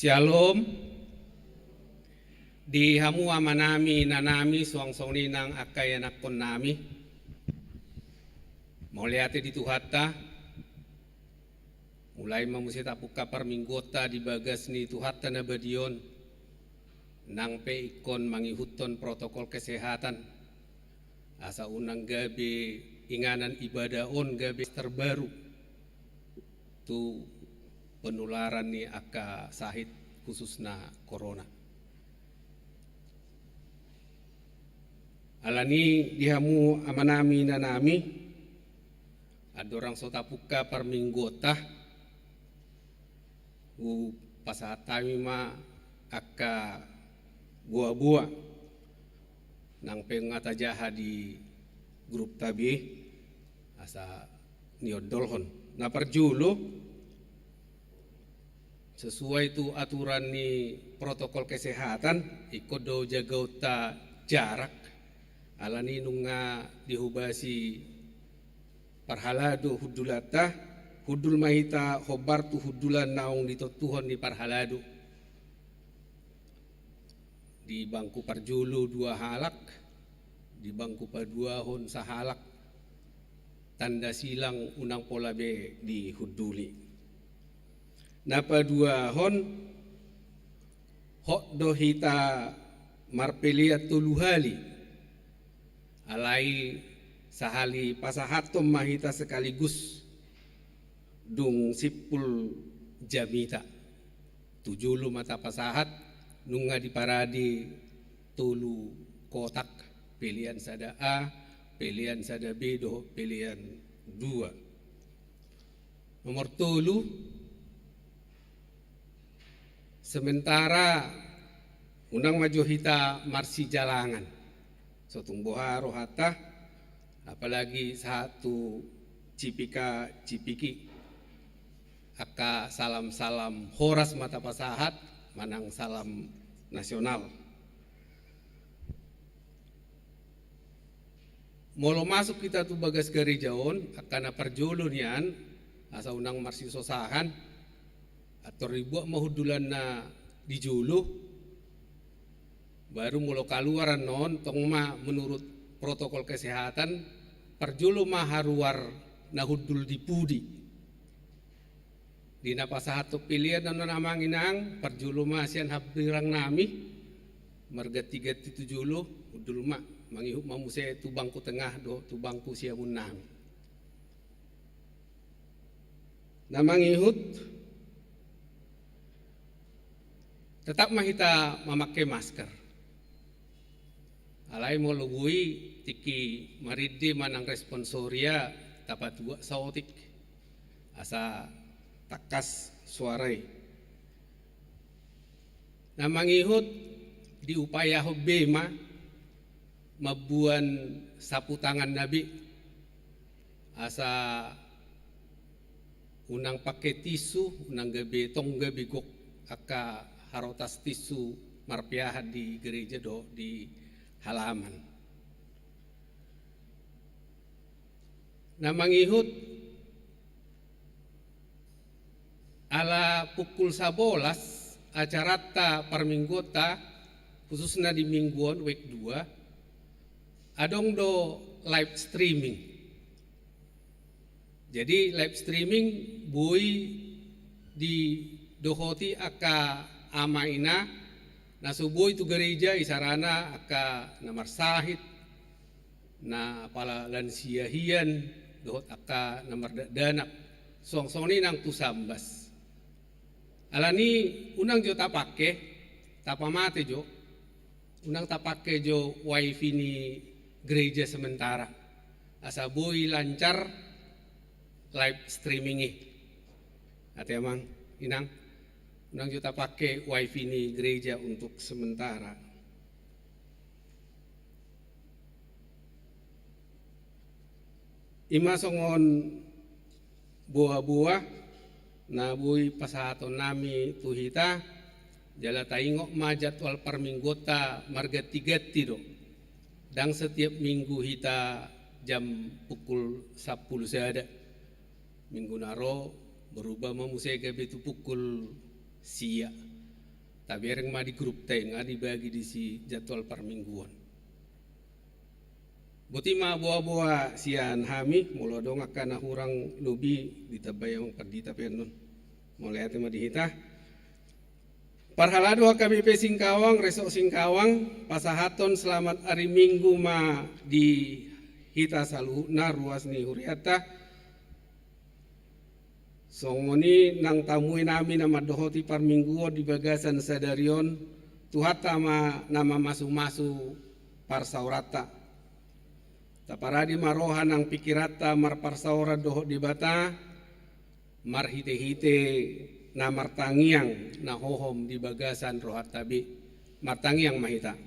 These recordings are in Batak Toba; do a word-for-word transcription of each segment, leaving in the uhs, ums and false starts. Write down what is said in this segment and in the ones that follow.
Syalom. Di hamu amanami, inanami, suang songon i nang angka ianakkonnami. Mauliate di Tuhanta. Mulai ma muse tapungka parmingguonta di bagas ni Tuhanta na badia on, nang pe ingkon mangihuthon protokol kesehatan, asa unang gabe inganan ibadah on gabe terbaru tu penularan ni angka sahit khususna corona. Alani di hamu amanami, inanami, andorang so tapungka parmingguonta, hupasahat hami ma angka boaboa nang pe nga tajaha di grupta be, asa niondolhon. Na parjolo, sesuai tu aturan ni protokol kesehatan, ingkon do jagaonta jarak, alani nunga dihobasi parhalado hundulanta, hundul ma hita hombar tu hundulan naung ditontuhon ni parhalado. Di bangku parjolo dua halak, di bangku paduahon sahalak, tanda silang unang pola be dihunduli. Na paduahon, hot do hita marpelean tolu hali. Alai sahali pasahathon ma hita sekaligus dung simpul jamita. Tu jolo ma tapasahat, nunga diparade tolu kotak, pelean sada A, pelean sada B dohot pelean dua. Nomor tolu, sementara unang ma jo hita marsijalangan. So tung boha rohanta, apalagi sahat tu cipika cipiki, angka salam-salam horas ma tapasahat, manang salam nasional. Molo masuk hita tu bagas gareja on, angka na parjolo nian, asa unang marsisosahan, antor dibuat ma hundulanna di jolo, baru molo kaluar annon, tong ma menurut protokol kesehatan, parjolo ma haruar na hundul di pudi. Di na pasahathon pelean annon, amang inang, parjolo ma sian hambirang nami, marganti-ganti tu jolo, hundul ma, mangihut ma muse tu bangku tengah dohot tu bangku siamun nami. Na mangihut, tetap ma hita mamake masker. Alai molo boi tingki marende manang responsoria, tapatuak saotik asa tangkas suara i. Na mangihut, diupayahon be ma mamboan sapu tanganna be, asa unang pake tisu, unang gabe tong gabe gok angka harotas tisu marpeahan di gareja dohot di halaman. Na mangihut, ala pukul sabolas acaranta parmingguonta, khususna di minggu on, week dua, adong do live streaming. Jadi, live streaming boi didohoti angka ama ina na so boi tu gareja, isarana angka na marsahit, na pala lansia hian, dohot angka na mardakdanak, suang songon i nang tu sambas. Alani unang jo tapake, tapamate jo, unang tapake jo wifi ni gereja sementara, asa boi lancar live streaming i. Ate amang, inang, unang jo tapake wifi ni gereja untuk sementara. I ma songon boaboa na boi pasahatonnami tu hita, jala taingot ma jadwal parmingguonta marganti-ganti do. Ndang setiap minggu hita jam pukul sampulu sada. Minggu na ro berubah ma muse gabe tu pukul sia. Tabereng ma di grup ta i, nga dibagi disi jadwal parmingguon. Boti ma boa-boa sian hami, molo adong angka na hurang lobi ditambai amang pandita pe annon. Mauliate ma di hita. Parhalado H K B P Singkawang, Resort Singkawang, pasahathon selamat ari Minggu ma di hita saluhutna ruas ni hurianta. Songon i nang tamue nami na mandohoti parmingguon di bagasan sadari on, Tuhanta ma na mamasu-masu parsaoranta. Taparade ma roha nang pingkiranta marparsaoran dohot Debata, marhite-hite na martangiang na hohom di bagasan rohanta be. Martangiang ma hita.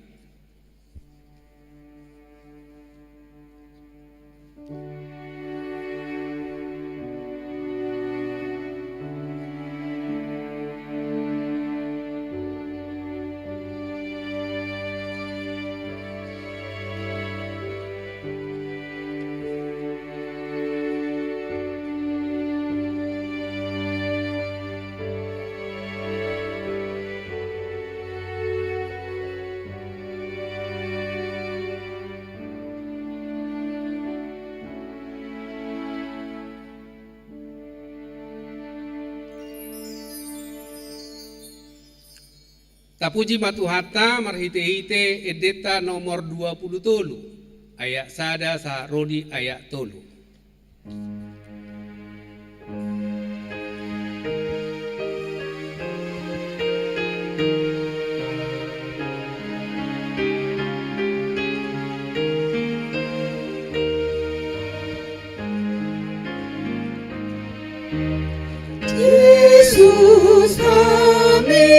Tapuji ma Tuhanta marhite-hite endenta nomor dua pulu tolu, ayat sada sahat ro di ayat tolu. Jesus, hami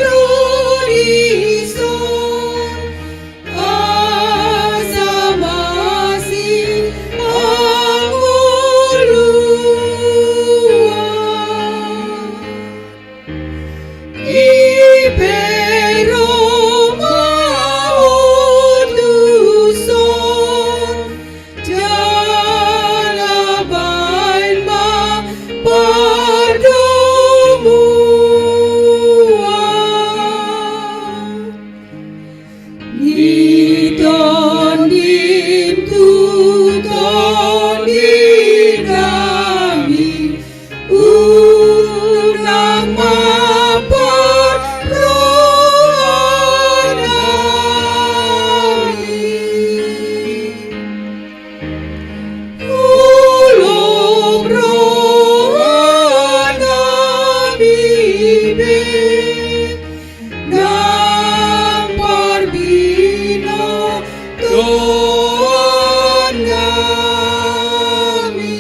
ro dison, asa masihangoluan. I pe ro ma Ho tuson, jala baen ma pardomuan ni TondiM tu tondi nami. Unang ma parrohanami. Holom rohanami be, nang parbinotoannami.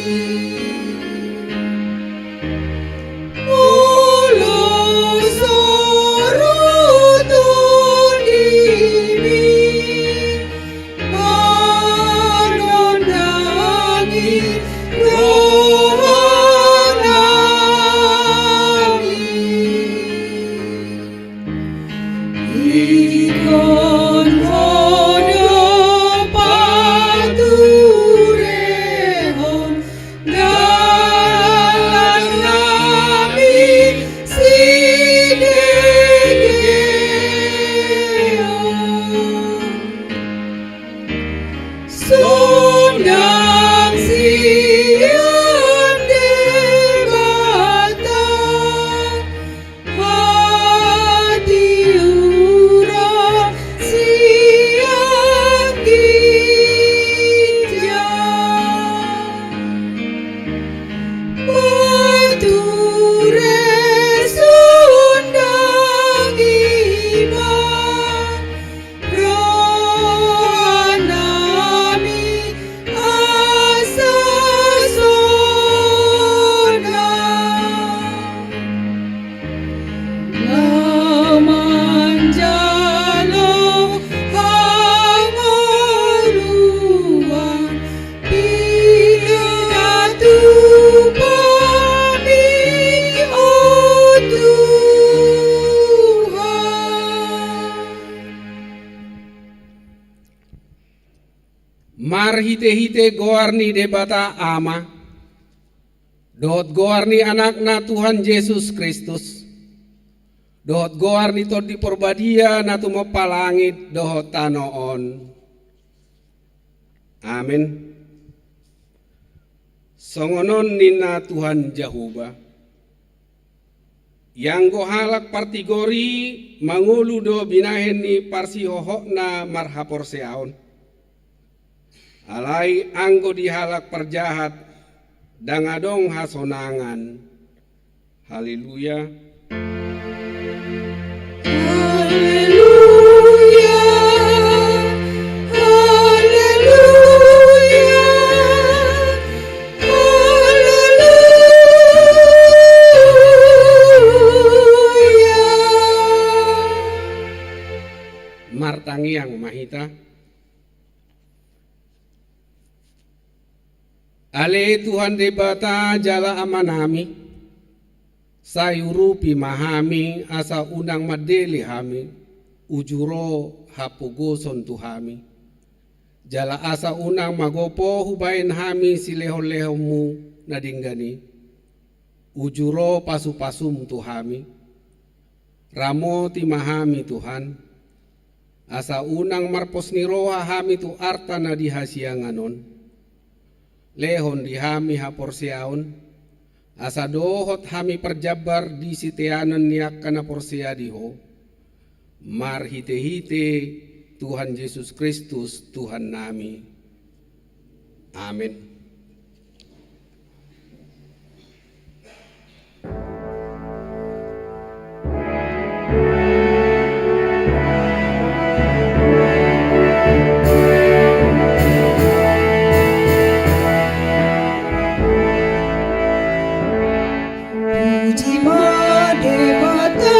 Molo so ro TondiMi manondangi rohanami, ingkon Ho do paturehon dalan nami sidegeon. Sundang sian Debata hatiuron sian ginjang. Pature sundangi ma rohanami asa sonang. Laho manjalo hangoluan, pinatupa mi, o Tuhan. Marhitehite goar ni Debata Ama dohot goar ni Anakna Tuhan Jesus Kristus, dohot goar ni Tondi Porbadia na tumompa langit dohot tano on. Amen. Songon on ninna Tuhan Jahowa: Ianggo halak partigor i mangolu do binahen ni parsihohotna marhaporseaon. Alai anggo di halak parjahat ndang adong hasonangan. Haleluya. Haleluya. Haleluya. Haleluya. Martangiang ma hita. Ale Tuhan Debata jala Amanami, sai urupi ma hami asa unang mandele hami, uju ro hapogoson tu hami. Jala asa unang magopo hubahen hami silehonlehonmu na denggan i. Uju ro pasupasum tu hami. Ramoti ma hami Tuhan, asa unang marpos ni roha hami tu arta na di hasiangan on. Lehon di hami haporseaon, asa dohot hami parjambar di siteanon ni angka na porsea di Ho, marhitehite Tuhan Jesus Kristus Tuhannami. Amen. Puji ma Debata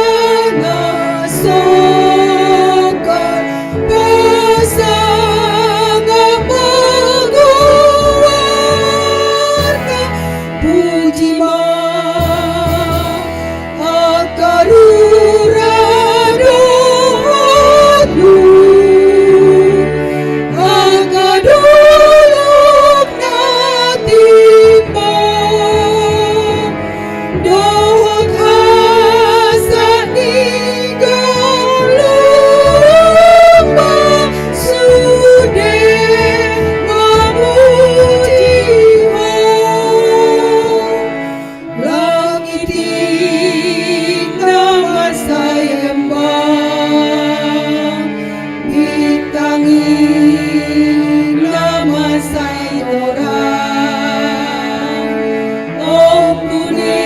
na songkar pasangap goarna. Puji ma angka rura dohot angka dolok na timbang. Dohot hasa ni galup ma sude mamuji Ho. Langit i na mansai embang, bintang i na mansai torang, ombun i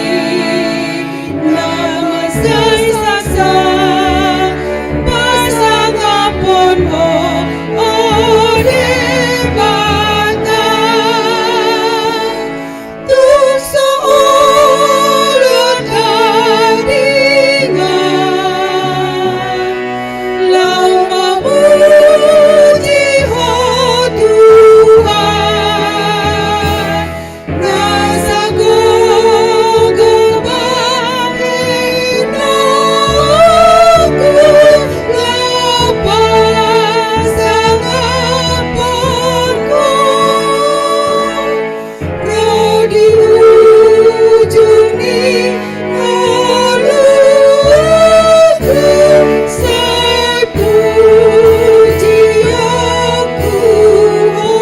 na mansai saksang, pasangaphon Ho, o Debata. Tung so olo tadingan, laho mamuji Ho Tuhan, na sagogo bahen nongku, laho pasangaphon Ho. Ro di ujung ni ngolungku, sai pujionku Ho.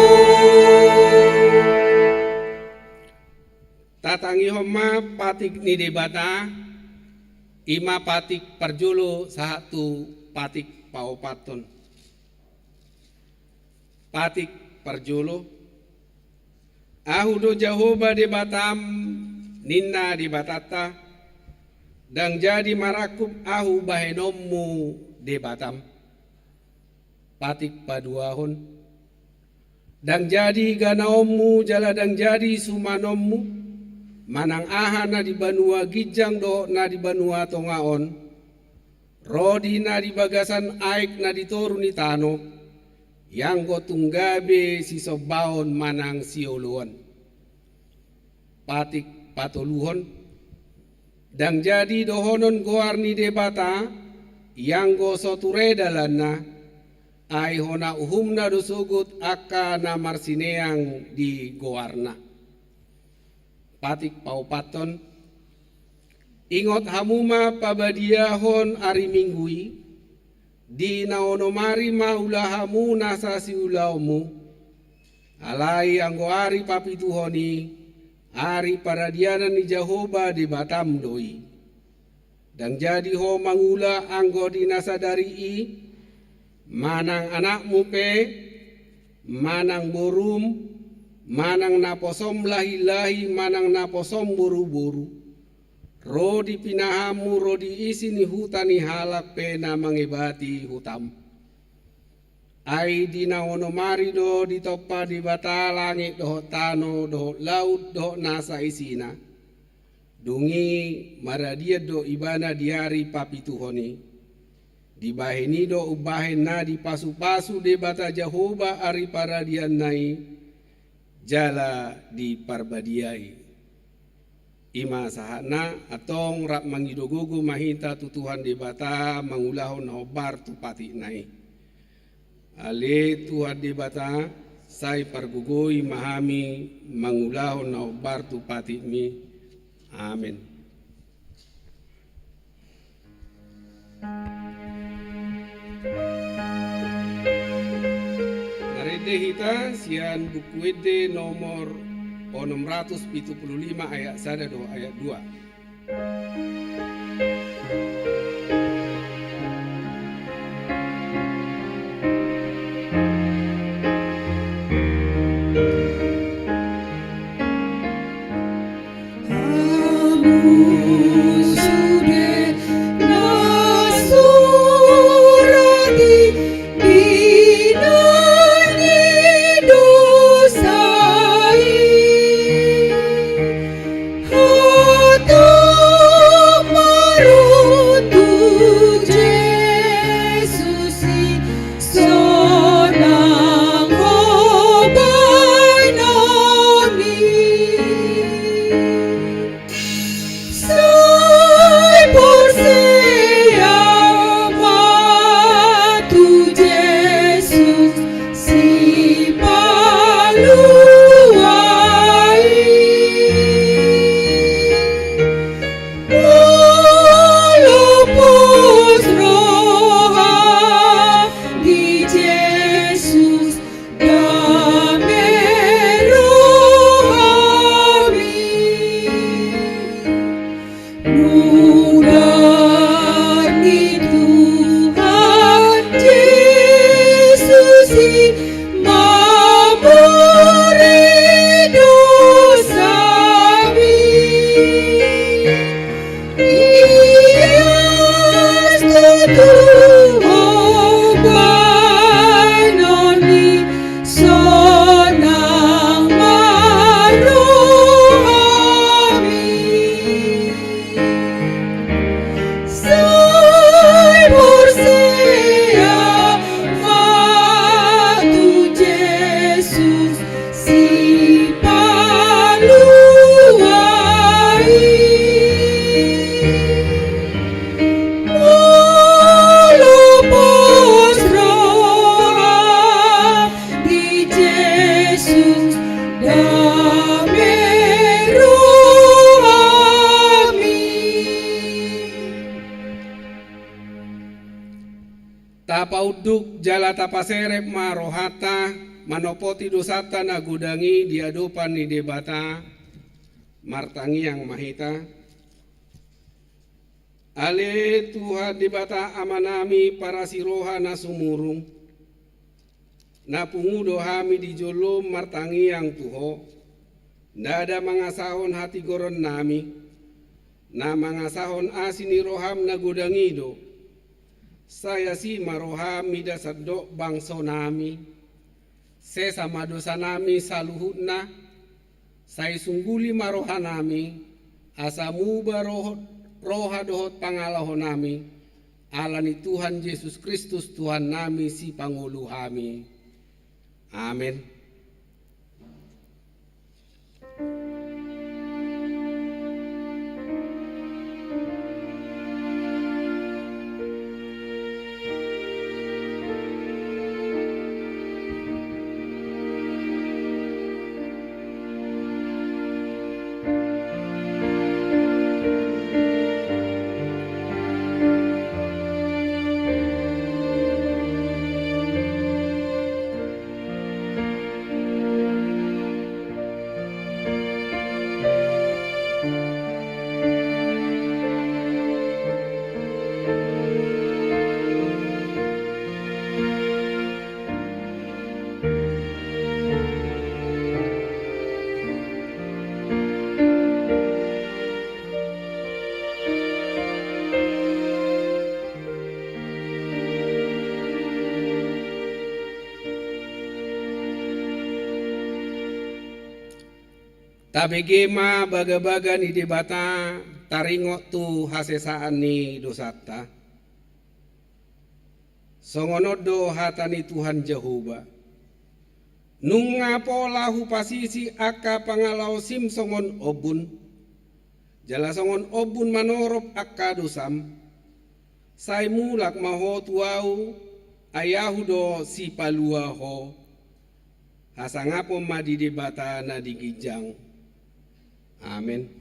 Tatangihon ma patik ni Debata, i ma patik parjolo sahat tu patik paopathon. Patik parjolo. Ahu do Jahowa Debatam, ninna Debatanta, ndang jadi marangkup Ahu bahenonmu Debatam. Patik paduahon. Ndang jadi ganaonmu jala ndang jadi sumanonmu, manang aha na di banua ginjang dohot na di banua tonga on, ro di na di bagasan aek na di toru ni tano, ianggo tung gabe sisombaon manang sioloan. Patik patoluhon. Ndang jadi dohonon goar ni Debata, ianggo so ture dalanna, ai hona uhumna do sogot angka na marsineang di goarna. Patik paopathon. Ingot hamu ma pabadiahon ari Minggu i, di na onom ari ma ula hamu nasa siulaonmu, alai anggo ari papituhon i, ari paradianan ni Jahowa Debatam do i. Ndang jadi ho mangula anggo di na sadari i, manang anakmu pe, manang borum, manang naposom lahilahi, manang naposom boruboru, ro di pinahanmu, ro di isi ni huta ni halak pe na mangebati hutam. Ai di na onom ari do ditompa Debata langit dohot tano dohot laut dohot nasa isina. Dung i maradian do ibana di ari papituhon i. Dibahen i do umbahen na dipasupasu Debata Jahowa ari paradianna i, jala diparbadiai. I ma sahatna. Antong rap mangido gogo ma hita tu Tuhan Debata mangulahon na hombar tu patikna i. Ale Tuhan Debata, sai pargogoi ma hami mangulahon na hombar tu patikmi. Amen. Marende hita sian Buku Ende nomor onom ratus pitu pulu lima, ayat sada dohot ayat dua. Hamu sude na surati di na ni dosa i, hata maruntuk Jesus i, sonang ho baenon i. Sai porsea ma tu Jesus Sipalua i. Molo pos roham di Jesus, dame rohami. Mudar ni Tuhan Jesus i mamurri dosami. Ias tutu ho baenon i, sonang ma rohami. Sai porsea ma tu Jesus Sipalua i. Molo pos roham di Jesus, dame rohami. Tapaunduk jala tapaserep ma rohanta, manopoti dosanta na godang i di adopan ni Debata. Martangiang ma hita. Ale Tuhan Debata Amanami parasi roha na sumurung, na pungu do hami di jolom martangiang tu Ho, ndada mangasahon hatigoronnami, na mangasahon asi ni roham na godang i do. Sai asi ma roham mida sandok bangsonami, sesa ma dosanami saluhutna, sai sungguli ma rohanami, asa muba roh-, roha dohot pangalahonami, ala ni Tuhan Jesus Kristus Tuhannami Sipangolu hami. Amen. Tabege ma bagabaga ni Debata taringot tu hasesaan ni dosanta. Songon on do hata ni Tuhan Jahowa: Nunga pola hupasisi angka pangalaosim songon ombun, jala songon ombun manorop angka dosam. Sai mulak ma ho tu Ahu, ai Ahu do sipalua ho. Hasangapon ma di Debata na di ginjang. Amen.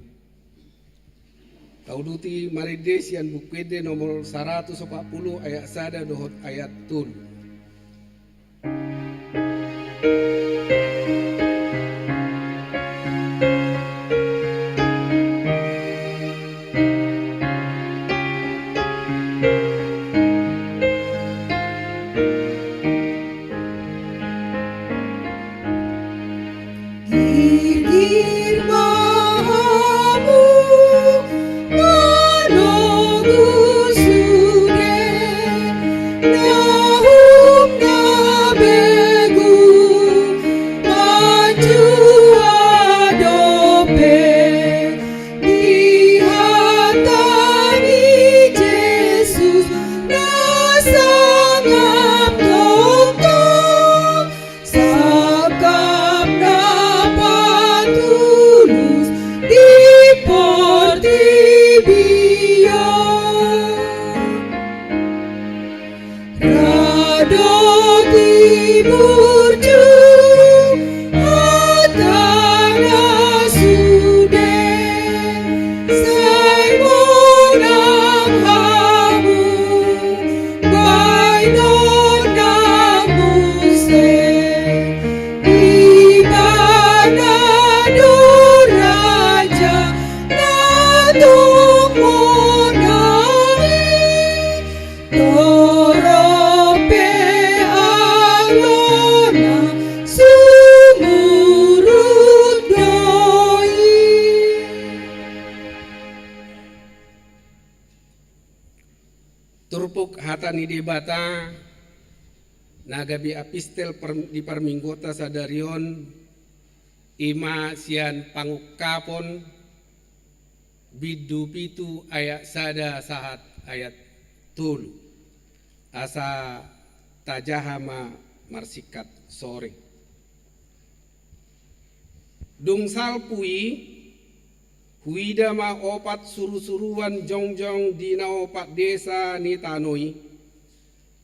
Tauduti marende sian Buku Ende nomor saratus opat pulu ayat sada dohot ayat tolu. Girgir ma hamu manogu sude, naung na begu manjua dope. Di hata ni Jesus na sangap tongtong, sangkap na patulus di portibi on. Ra do di burju hatana sude, sai monang hamu bahenon na muse. Ibana do raja na tung monang i. Torop pe alona sumurut do i. Turpuk hata ni Debata na gabe epistel per-, di parmingguonta sadari on, i ma sian Pangungkapon bindu pitu ayat sada sahat ayat tolu. Asa tajaha ma marsingkat soring. Dung salpu i, huida ma opat surusuruan jongjong di na opat desa ni tano i,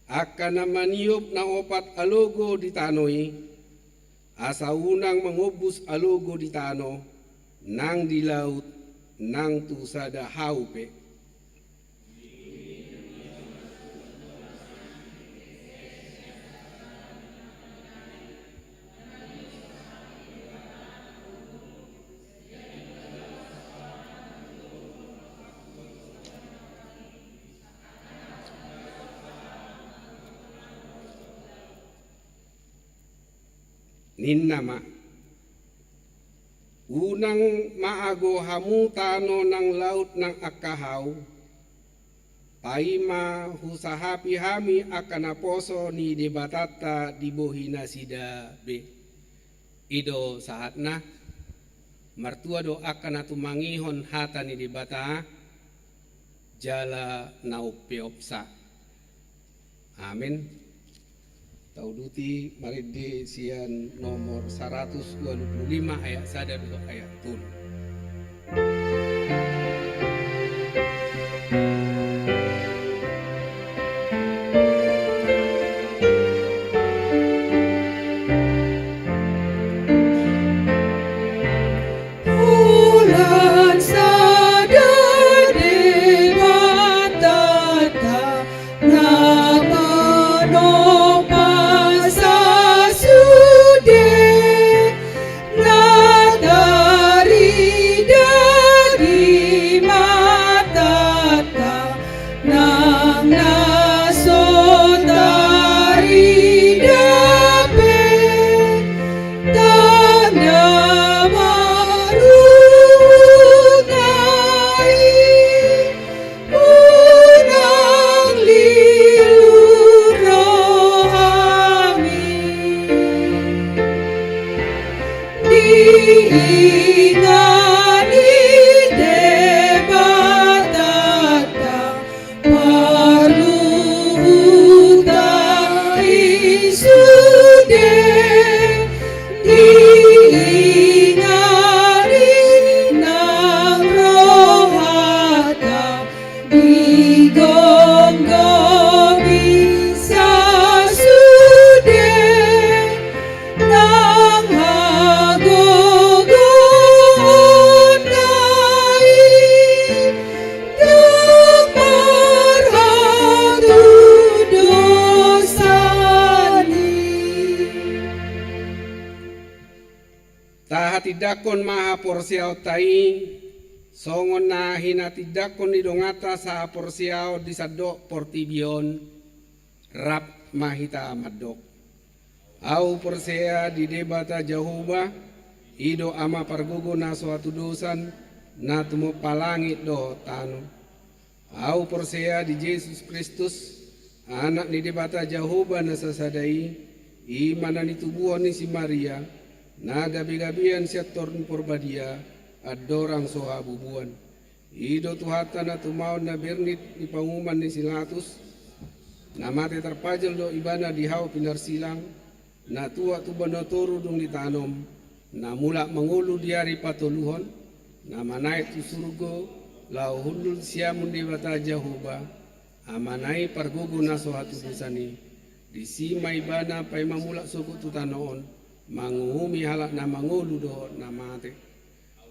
angka na maniop na opat alogo di tano i, asa unang mangombus alogo di tano, nang di laut, nang tu sada hau pe. Ninna ma: Unang maago hamu tano nang laut nang angka hau, paima husahapi hami angka naposo ni Debatanta dibohi nasida be. I do sahatna. Martua do angka na tumangihon hata ni Debata, jala na umpeopsa. Amen. Tauduti marende sian nomor saratus dua pulu lima ayat sada dohot ayat tolu. Holan sada Debatanta na manompasa sude, na taringot Tindanghon ma haporseaonta i, songon na hinatindangkon ni donganta sahaporseaon di sandok portibi on, rap ma hita mandok. Ahu porsea di Debata Jahowa, i do Ama pargogo na so hatudosan, na tumompa langit dohot tano. Ahu porsea di Jesus Kristus, Anak ni Debata Jahowa na sasada i, i ma na nitubuhon ni si Maria, na gabegabean sian Tondi Porbadia, andorang so habubuan. I do Tuhanta na tumaon na bernit di panguhuman ni si Latus, na mate tarpajal do ibana di hau pinarsilang, na tuat tu banua toru dung ditanom, na mulak mangolu di ari patoluhon, na manaek tu surgo, laho hundul siamun Debata Jahowa, Amana i pargogo na so hatudosan i, disi ma ibana paima mulak sogot tu tano on, manguhumi halak na mangolu dohot na mate.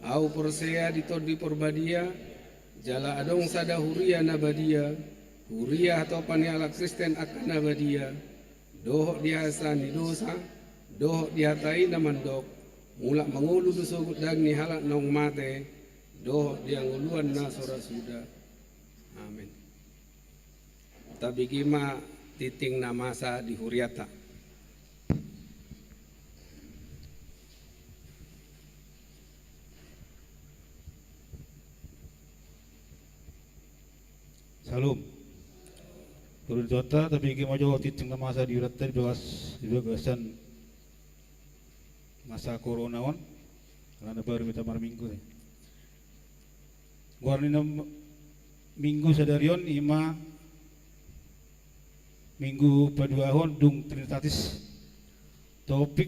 Ahu porsea di Tondi Porbadia, jala adong sada huria na badia, huria hatopan ni halak Kristen angka na badia, dohot di hasesaan ni dosa, dohot di hata i na mandok, mulak mangolu do sogot daging ni halak naung mate, dohot di hangoluan na so ra suda. Amen. Tabege ma tingting na masa di huriata. Syalom. Huriata, tabege ma jo tingting na masa di huriata di bagas, di bagasan masa corona on. Alana baru hita marminggu. Goar ni na minggu sadari on ima minggu paduahon dung Trinitatis. Topik: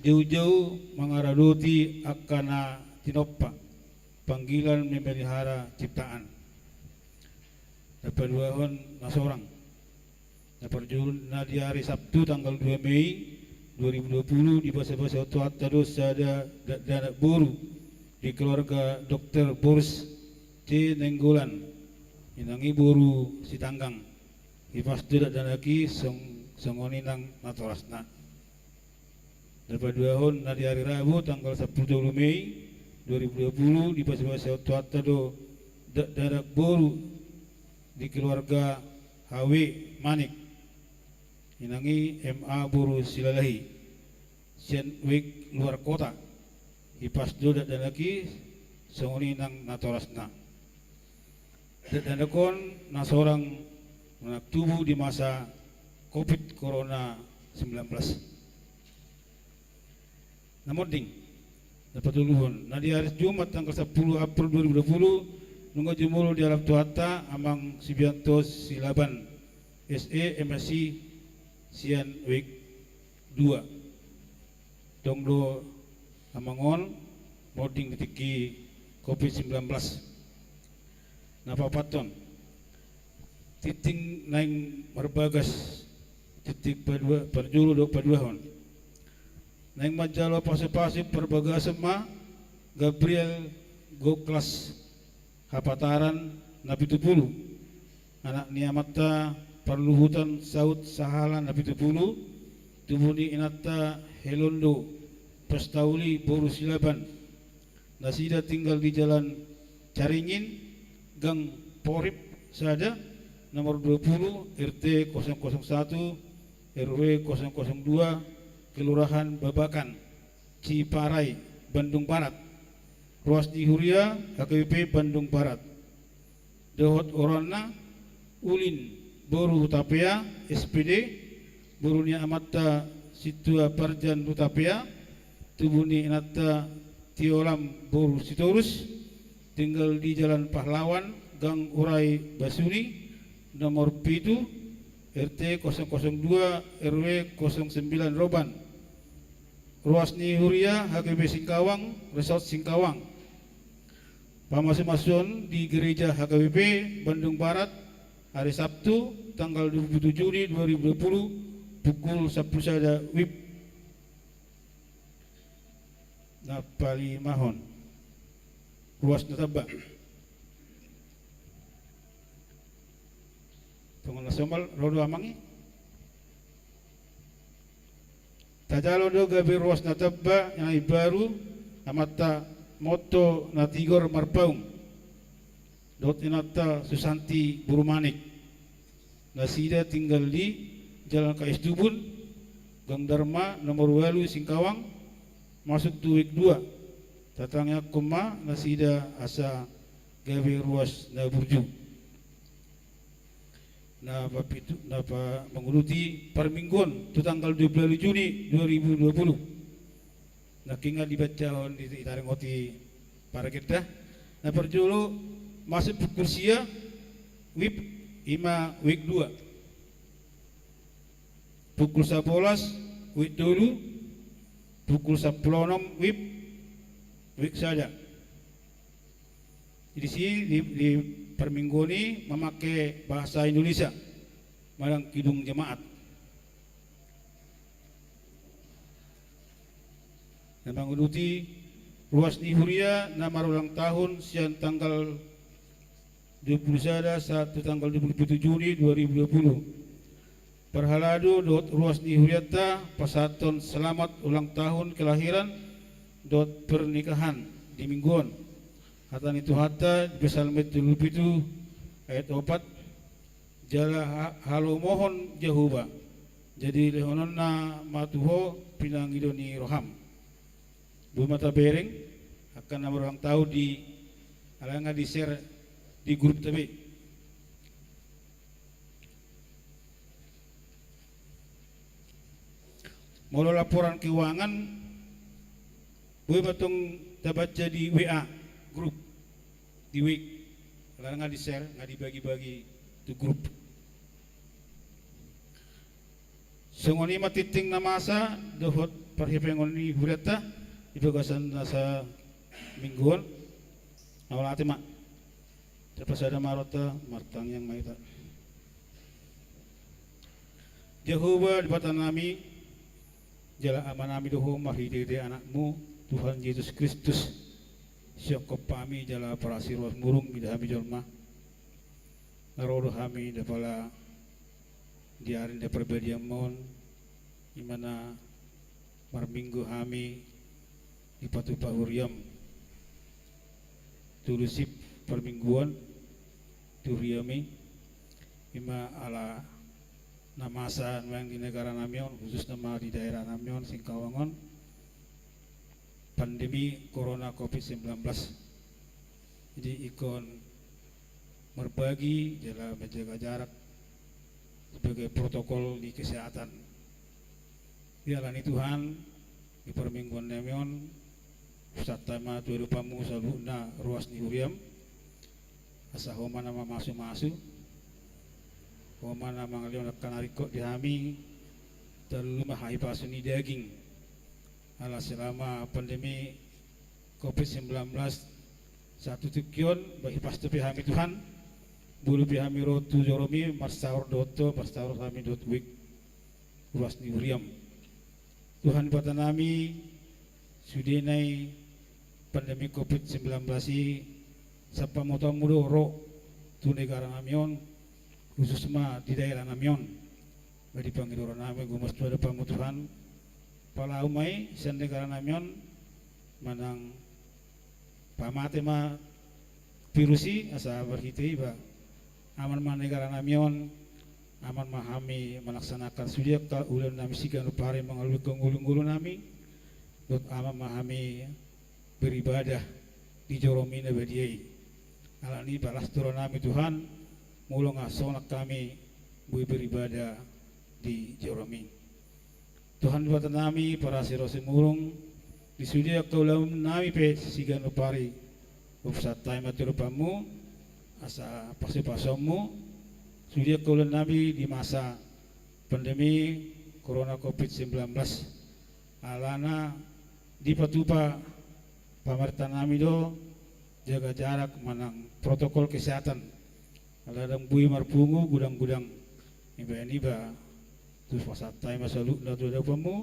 Jaujau mangaradoti angka na tinompa, panggilan memelihara ciptaan. Na paduahon na sorang. Na parjolo na di ari Sabtu tanggal dua Mei dua ribu dua puluh dibasabasahon Tuhanta do sada dakdanak boru di keluarga Dokter Boris C Nainggolan, inang i boru Sitanggang. Hipas do dakdanak i song-, songon i nang natorasna. Na paduahon na di ari Rabu tanggal sampulu tolu Mei dua ribu dua puluh dibasabasahon Tuhanta do dakdanak boru di keluarga H W Manik, inang i M A boru Silalahi, sian Wijk luar kota. Hipas do dakdanak i songon i nang natorasna. Dakdanak on na sorang manang tubu di masa Covid Corona sembilan belas. Na monding, na patoluhon, na di ari Jumat tanggal sampulu April dua ribu dua puluh, nunga jumolo dialap Tuhanta Amang Subianto Silaban, S E, M Si, sian Wijk dua. Tong do amang on monding di tingki Covid sembilan belas. Na paopathon, tingting naeng marbagas, tingting padua, parjolo dohot paduahon. Naeng manjalo pasupasu parbagason ma Gabriel Goklas Hapataran na pitu pulu, anak ni amanta Parluhutan Saud Sahala na pitu pulu, tubu ni inanta Helondo Pastauli boru Silaban. Nasida tinggal di Jalan Caringin, Gang Porip sada, nomor dua puluh, R T kosong kosong satu, R W kosong kosong dua, Kelurahan Babakan, Ciparai, Bandung Barat. Ruas ni huria H K B P Bandung Barat. Dohot oroanna, Ulin boru Hutapea, S P D, boru ni amanta Sintua Parjan Hutapea, tubu ni inanta Tiolam boru Sitorus, tinggal di Jalan Pahlawan, Gang Urai Basuni, nomor pitu, R T kosong kosong dua, R W kosong sembilan Roban. Ruas ni huria H K B P Singkawang, Resort Singkawang. Pamasumasuon di Gereja H K B P Bandung Barat, hari Sabtu, tanggal dua puluh tujuh Juni dua ribu dua puluh, pukul sampulu sada W I B. Na palimahon, ruas na tamba. Tongon na somal, ro do amang i. Tajalo do gabe ruas na tamba na imbaru, Amanta Motto Natigor Marpaung dohot inanta Susanti Burumanik. Nasida tinggal di Jalan K S Tubun, Gang Darma nomor ualu Singkawang, masuk tu wik dua. Tatangiangkon ma nasida asa gabe ruas na burju. Na papitu, na pa-, manguduti parmingguon tu tanggal dua puluh Juni dua ribu dua puluh. Nangkin nga dibaca on di, ditaringoti pargenta. Na parjolo masuk pukul sia, wib, ima wik dua. Pukul sabolas, wik tolu. Pukul sampulu onom, wib, wik sada. Di si, di, di parmingguon i mamake bahasa Indonesia, manang kidung jemaat. Na manguduti ruas ni huria na marulang tahun sian tanggal dua puluh sada sahat tu tanggal dua puluh pitu Juni dua ribu dua puluh. Parhalado dohot ruas ni hurianta pasahathon selamat ulang tahun kelahiran dohot pernikahan di minggu on. Hata ni Tuhanta di Psalmen tolu pitu ayat opat, jala ha-, halomohon Jahowa, jadi lehononna ma tu ho pinangido ni roham. Boi ma tabereng angka na marulang tahun di, alai nga di-share di grup ta be. Molo laporan keuangan, boi ma tong tabaca di W A grup, di wik, alai nga di-share, nga dibagi-bagi tu grup. Songon i ma tingting na masa dohot parhepengon ni hurianta di bagasan na saminggu on. Mauliate ma. Tapasada ma rohanta, martangiang ma hita. Jahowa Debatanami, jala Amanami do Ho marhitehite Anakmu, Tuhan Jesus Kristus. Siongkop hami jala parasiroas murung mida hami jolma. Na ro do hami ndapala di ari na parbadianmu on, ima na marminggu hami dipatupa huriam. Tulusip parmingguon tu huriami, ima ala na masa nuaeng di negaranami on, khususna ma di daeranami on, Singkawang on, pandemi corona covid sembilan belas. Jadi ingkon marbagi jala menjaga jarak sebagai protokol di kesehatan. Di ala ni Tuhan, di parmingguonnami on, hupasahat hami ma tu adopanmu saluhutna ruas ni huriam, asa Ho ma na mamasumasu, Ho ma na mangalehon angka na ringkot di hami, tarlumobi ma hahipason ni daging. Ala selama pandemi covid sembilan belas sahat tu tingki on, ba hipas dope hami Tuhan, molo pe hami ro tu joromi, marsaor dohot Ho, marsaor hami dohot wik ruas ni huriam. Tuhan Debatanami, sude nai pandemi covid sembilan belas i, sahat pamotoonmu do ro tu negaranami on, khusus ma di daeranami on. Ba di pangidoannami gomos tu adopanmu Tuhan, palau ma i sian negaranami on, manang pamate ma virus i, asa marhite i ba aman ma negaranami on, aman ma hami melaksanakan sude angka ulaonnami siganup ari mangalului angka ngolungolunami, dohot aman ma hami beribadah di joromi na badia i. Alani i las do rohanami Tuhan, molo nga sonang hami boi beribadah di joromi. Tuhan Debatanami, parasiroas murung, di sude angka ulaonnami pe siganup ari, hupasahat hami ma tu adopanmu, asa pasupasonmu sude angka ulaonnami di masa pandemi corona covid sembilan belas. Alana dipatupa pamarentahnami do jaga jarak manang protokol kesehatan. Ala ndang boi marpungu gudang-gudang. Iba, iba, hupasahat hami ma saluhutna tu adopanmu,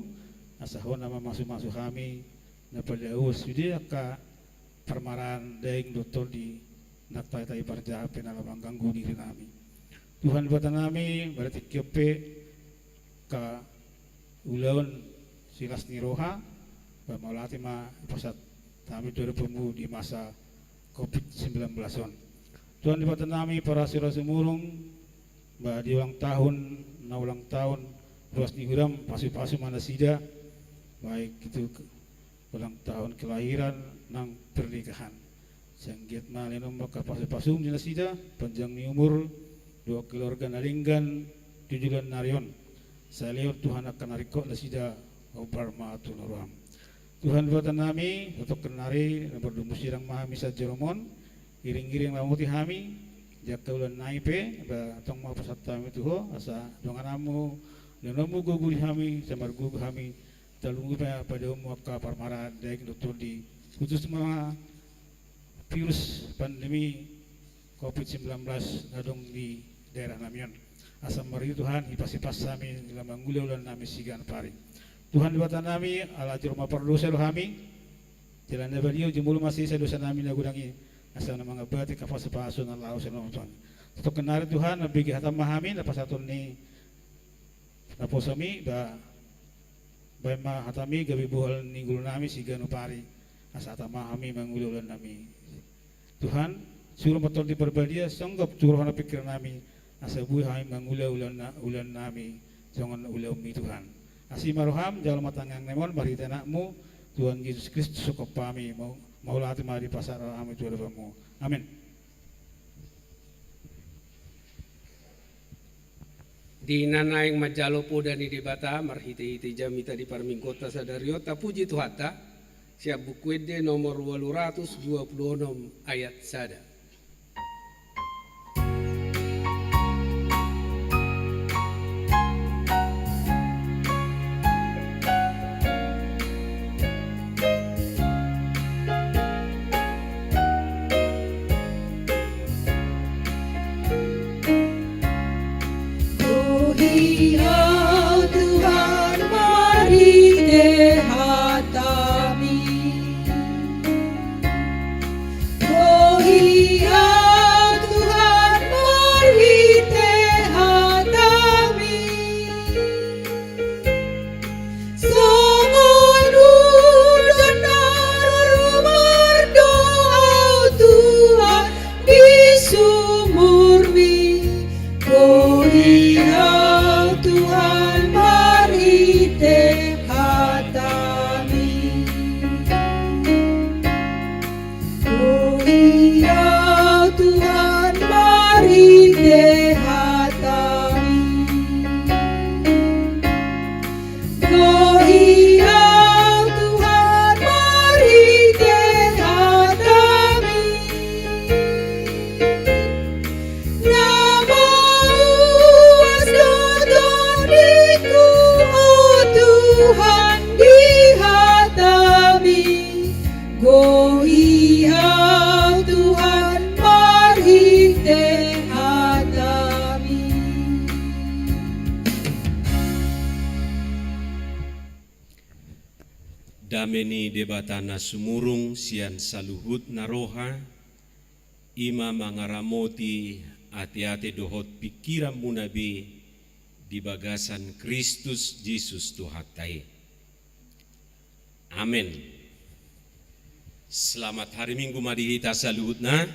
asa Ho na mamasumasu hami, na padaua sude angka parmaraan daing dohot tondi, na taitai parjahat pe na laho mangganggu dirinami. Tuhan Debatanami, ba di tingki on pe angka ulaon silas ni roha, ba mauliate ma hupasahat hami tu adopanmu di masa covid sembilan belas on. Tuhan Debata nami, parasi-asi murung, ba di ulang tahun, na ulang tahun ruas ni huriam, pasu-pasu ma nasida, baik itu ke-, ulang tahun kelahiran nang pernikahan. Sai anggiat ma lehonon ma angka pasu-pasum di nasida, panjang ni umur, dohot keluarga na denggan tu joloan ni ari on. Sai lehon Tuhan angka na ringkot nasida, hombar ma tu na roham. Tuhan Debata nami, tongtong nari, na mardomu sirang ma hami sian joro on, iring-iring ramoti hami, di angka ulaon nami pe, ba tong ma pasahat hami tu Ho, asa dongananmu, leononmu gogo di hami, sai margogo hami, talumobi ma padaoonmu angka parmaraan, daging dohot tondi, khusus ma virus pandemi covid sembilan belas na adong di daerah nami on. Asa marhite i Tuhan, hipas-hipas hami, jala mangula ulaon nami siganup ari. Tuhan Debata nami, ala jolma pardosa do hami, jala na badia jumolo ma sesa dosa nami na godang i, asa na mangambati angka pasu-pasu na laho sian Ho Tuhan. Tongtong nari Tuhan, mambege hataM ma hami, na pasahaton ni naposoMi, ba, baen ma hataMi gabe bohal ni ngolu nami siganup ari, asa tama hami mangula ulaon nami. Tuhan, suru ma Tondi Parbadia, songgop tu roha nang pingkiran nami, asa boi hami mangula ulaon na-, ulaon nami, songon ulaonMi Tuhan. Asi ma rohaM, jalo ma tangiang nami on, marhite AnakMu, Tuhan Jesus Kristus, sungkun hami, mau-, mauliate ma di pasahat roha nami tu adopanMu. Amen. Di na naeng manjalo poda ni Debata, marhite-hite jamita di parmingguonta sadari on, tapuji Tuhanta, sian Buku Ende nomor ualu ratus dua pulu onom ayat sada. Gohi Ho Tuhan marhite hataMi. Gohi Ho Tuhan marhite hataMi. Songon udan na rorumar do Ho Tuhan di sumurMi. Gohi Ho Tuhan marhite hataMi. Gohi Ho Tuhan marhite hataMi. Gohi Ho Tuhan marhite hataMi. Na mauas do tondingku, O Tuhan, di hataMi. Gohi Ho Tuhan marhite hataMi. Dame ni Debata na sumurung sian saluhutna roha, i ma mangaramoti ateate dohot pingkiranmuna be di bagasan Kristus Jesus Tuhanta i. Amen. Selamat hari Minggu ma di hita saluhutna.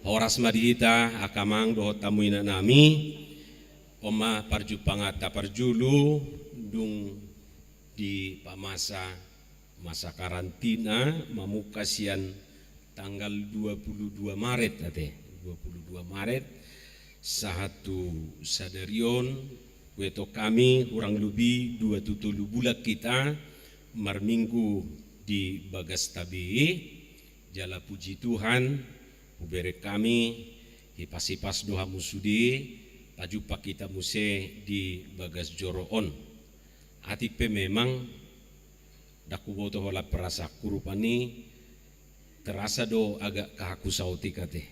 Horas ma di hita angka amang dohot hamu inanami. On ma parjumpanganta parjolo, dung dipamasa masa karantina, mamungka sian tanggal dua pulu dua Maret ate, dua pulu dua Maret, sahat tu sadari on, huetong hami hurang lobi dua tu tolu bulan hita marminggu di bagasta be, jala puji Tuhan, hubereng hami hipas-hipas do hamu sude, tajumpa hita muse di bagas joro on. Atik pe memang, ndang huboto holan perasaanku rupani, terasa do agak kaku saotik ate.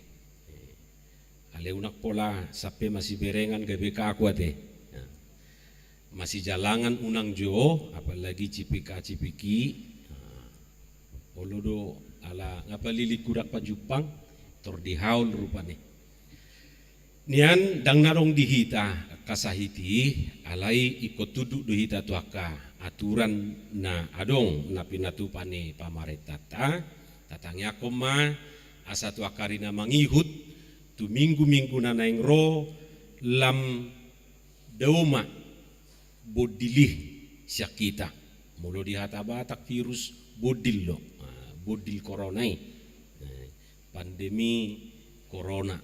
Alai unang pola sampe masiberengan gabe kaku ate. Masijalangan unang jo, apalagi cipika-cipiki. Olo do ala nga palilingku ndang pajumpang, tor dihaol rupani. Nian ndang na adong di hita angka sahit i, alai ingkon tunduk do hita tu angka aturan na adong na pinatupa ni pamarentanta, tatangiangkon ma asa tu angka ari na mangihut, tu minggu-minggu na naeng ro, lam dao ma bondil i sian hita. Molo di hata Batak virus bondil do. Ah, bondil corona i. Eh, pandemi corona.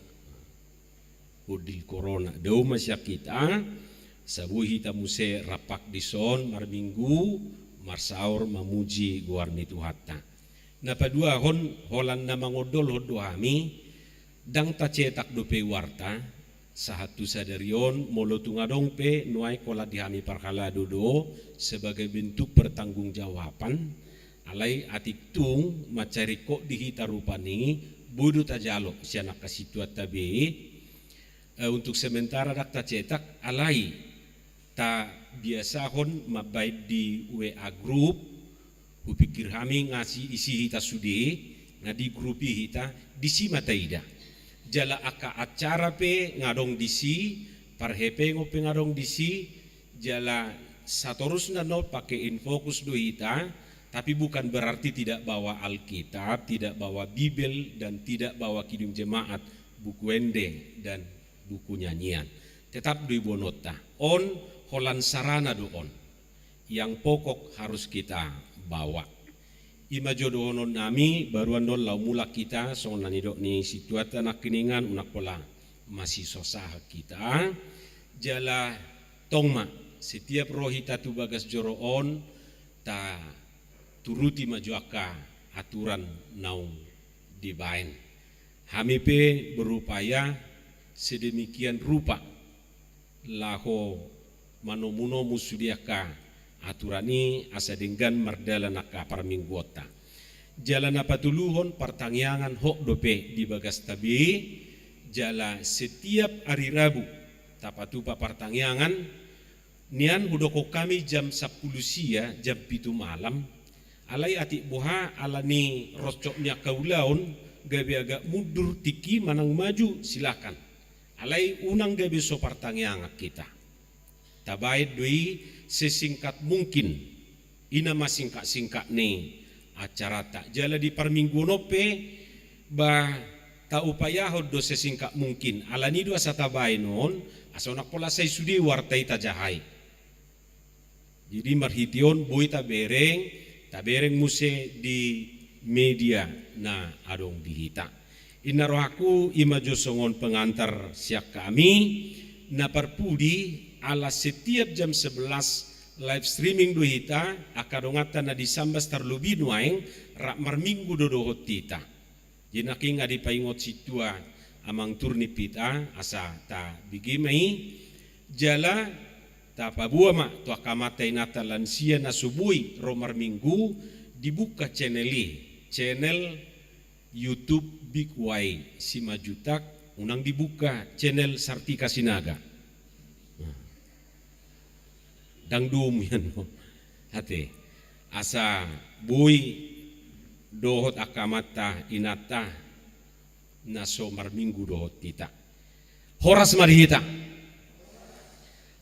Bondil corona. Dao ma sian hita, asa boi hita muse rap dison marminggu, marsaor mamuji goar ni Tuhanta. Na paduahon, holan na mangondolhon do hami, ndang tacetak dope warta, sahat tu sadari on, molo tung adong pe nuaeng holan di hami parhalado do, sebagai bentuk pertanggungjawaban, alai atik tung mansai ringkot di hita rupani, boi do tajalo sian angka situanta be, eh, untuk sementara ndang tacetak, alai tabiasahon mambaen di W A group, hupikir hami nga si isi hita sude, nga di grup i hita, disi ma taida. Jala angka acara pe nga adong disi, parhepengon pe nga adong disi, jala satorusna on pake in fokus do hita, tapi bukan berarti tidak bawa Alkitab, tidak bawa Bibel, dan tidak bawa Kidung Jemaat, buku ende, dan buku nyanyian. Tetap do iboanonta. On holan sarana do on. Yang pokok harus kita bawa. I ma jo dohonon nami, baruan do on laho mulak hita, songon na nidok ni situanta nangkiningan, unang pola masisosahan hita. Jala tong ma, setiap ro hita tu bagas joro on, taturuti ma jo angka aturan naung dibaen. Hami pe berupaya sedemikian rupa laho manomunomu sude angka aturan i asa denggan mardalan angka parmingguonta. Jala na patoluhon, partangiangan hot dope di bagasta be, jala setiap ari Rabu tapatupa partangiangan, nian hudokkon hami jam sampulu sia, jam pitu malam, alai atik boha ala ni roncong ni angka ulaon, gabe agak mundur tingki manang maju, silakan. Alai unang gabe so partangiangan hita. Tabaen do i sesingkat mungkin. I na ma singkat-singkat ni acaranta. Jala di parmingguon on pe, ba, taupayahon do sesingkat mungkin. Ala ni do asa tabaen on, asa unang pola sai sude warta i tajahai. Jadi marhite on boi tabereng, tabereng muse di media na adong di hita. Inna rohangku, i ma jo songon pengantar sian hami, na parpudi ala setiap jam sebelas live streaming do hita, angka donganta na di Sambas tarlobi nuaeng, rap marminggu do dohot hita. Jadi nangkin nga dipaingot sintua amang turnip hita, asa tabege ma i, jala tapaboa ma tu angka amanta inanta lansia na so boi ro marminggu, dibuka channel i, channel YouTube Big Y Simanjuntak, unang dibuka channel Sartika Sinaga. Nah. Ndang domu ian do. Ate. Asa boi dohot angka amanta inanta na so marminggu dohot hita. Horas ma di hita.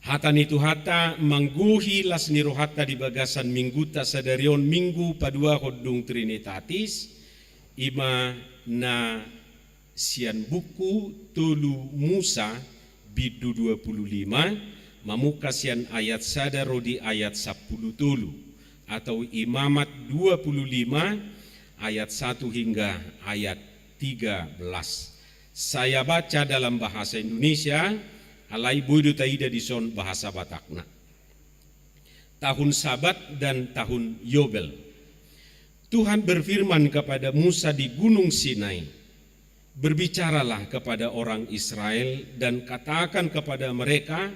Hata ni Tuhanta manggohi las ni rohanta di bagasan minggunta sadari on, Minggu paduahon dung Trinitatis, i ma na sian buku Tolu Musa, bindu dua pulu lima, mamungka sian ayat sada ro di ayat sampulu tolu, atau Imamat dua pulu lima ayat satu hingga ayat tiga belas. Saya baca dalam bahasa Indonesia, alai boi do taida dison bahasa Batakna. Tahun Sabat dan tahun Yobel. Tuhan berfirman kepada Musa di Gunung Sinai, "Berbicaralah kepada orang Israel dan katakan kepada mereka,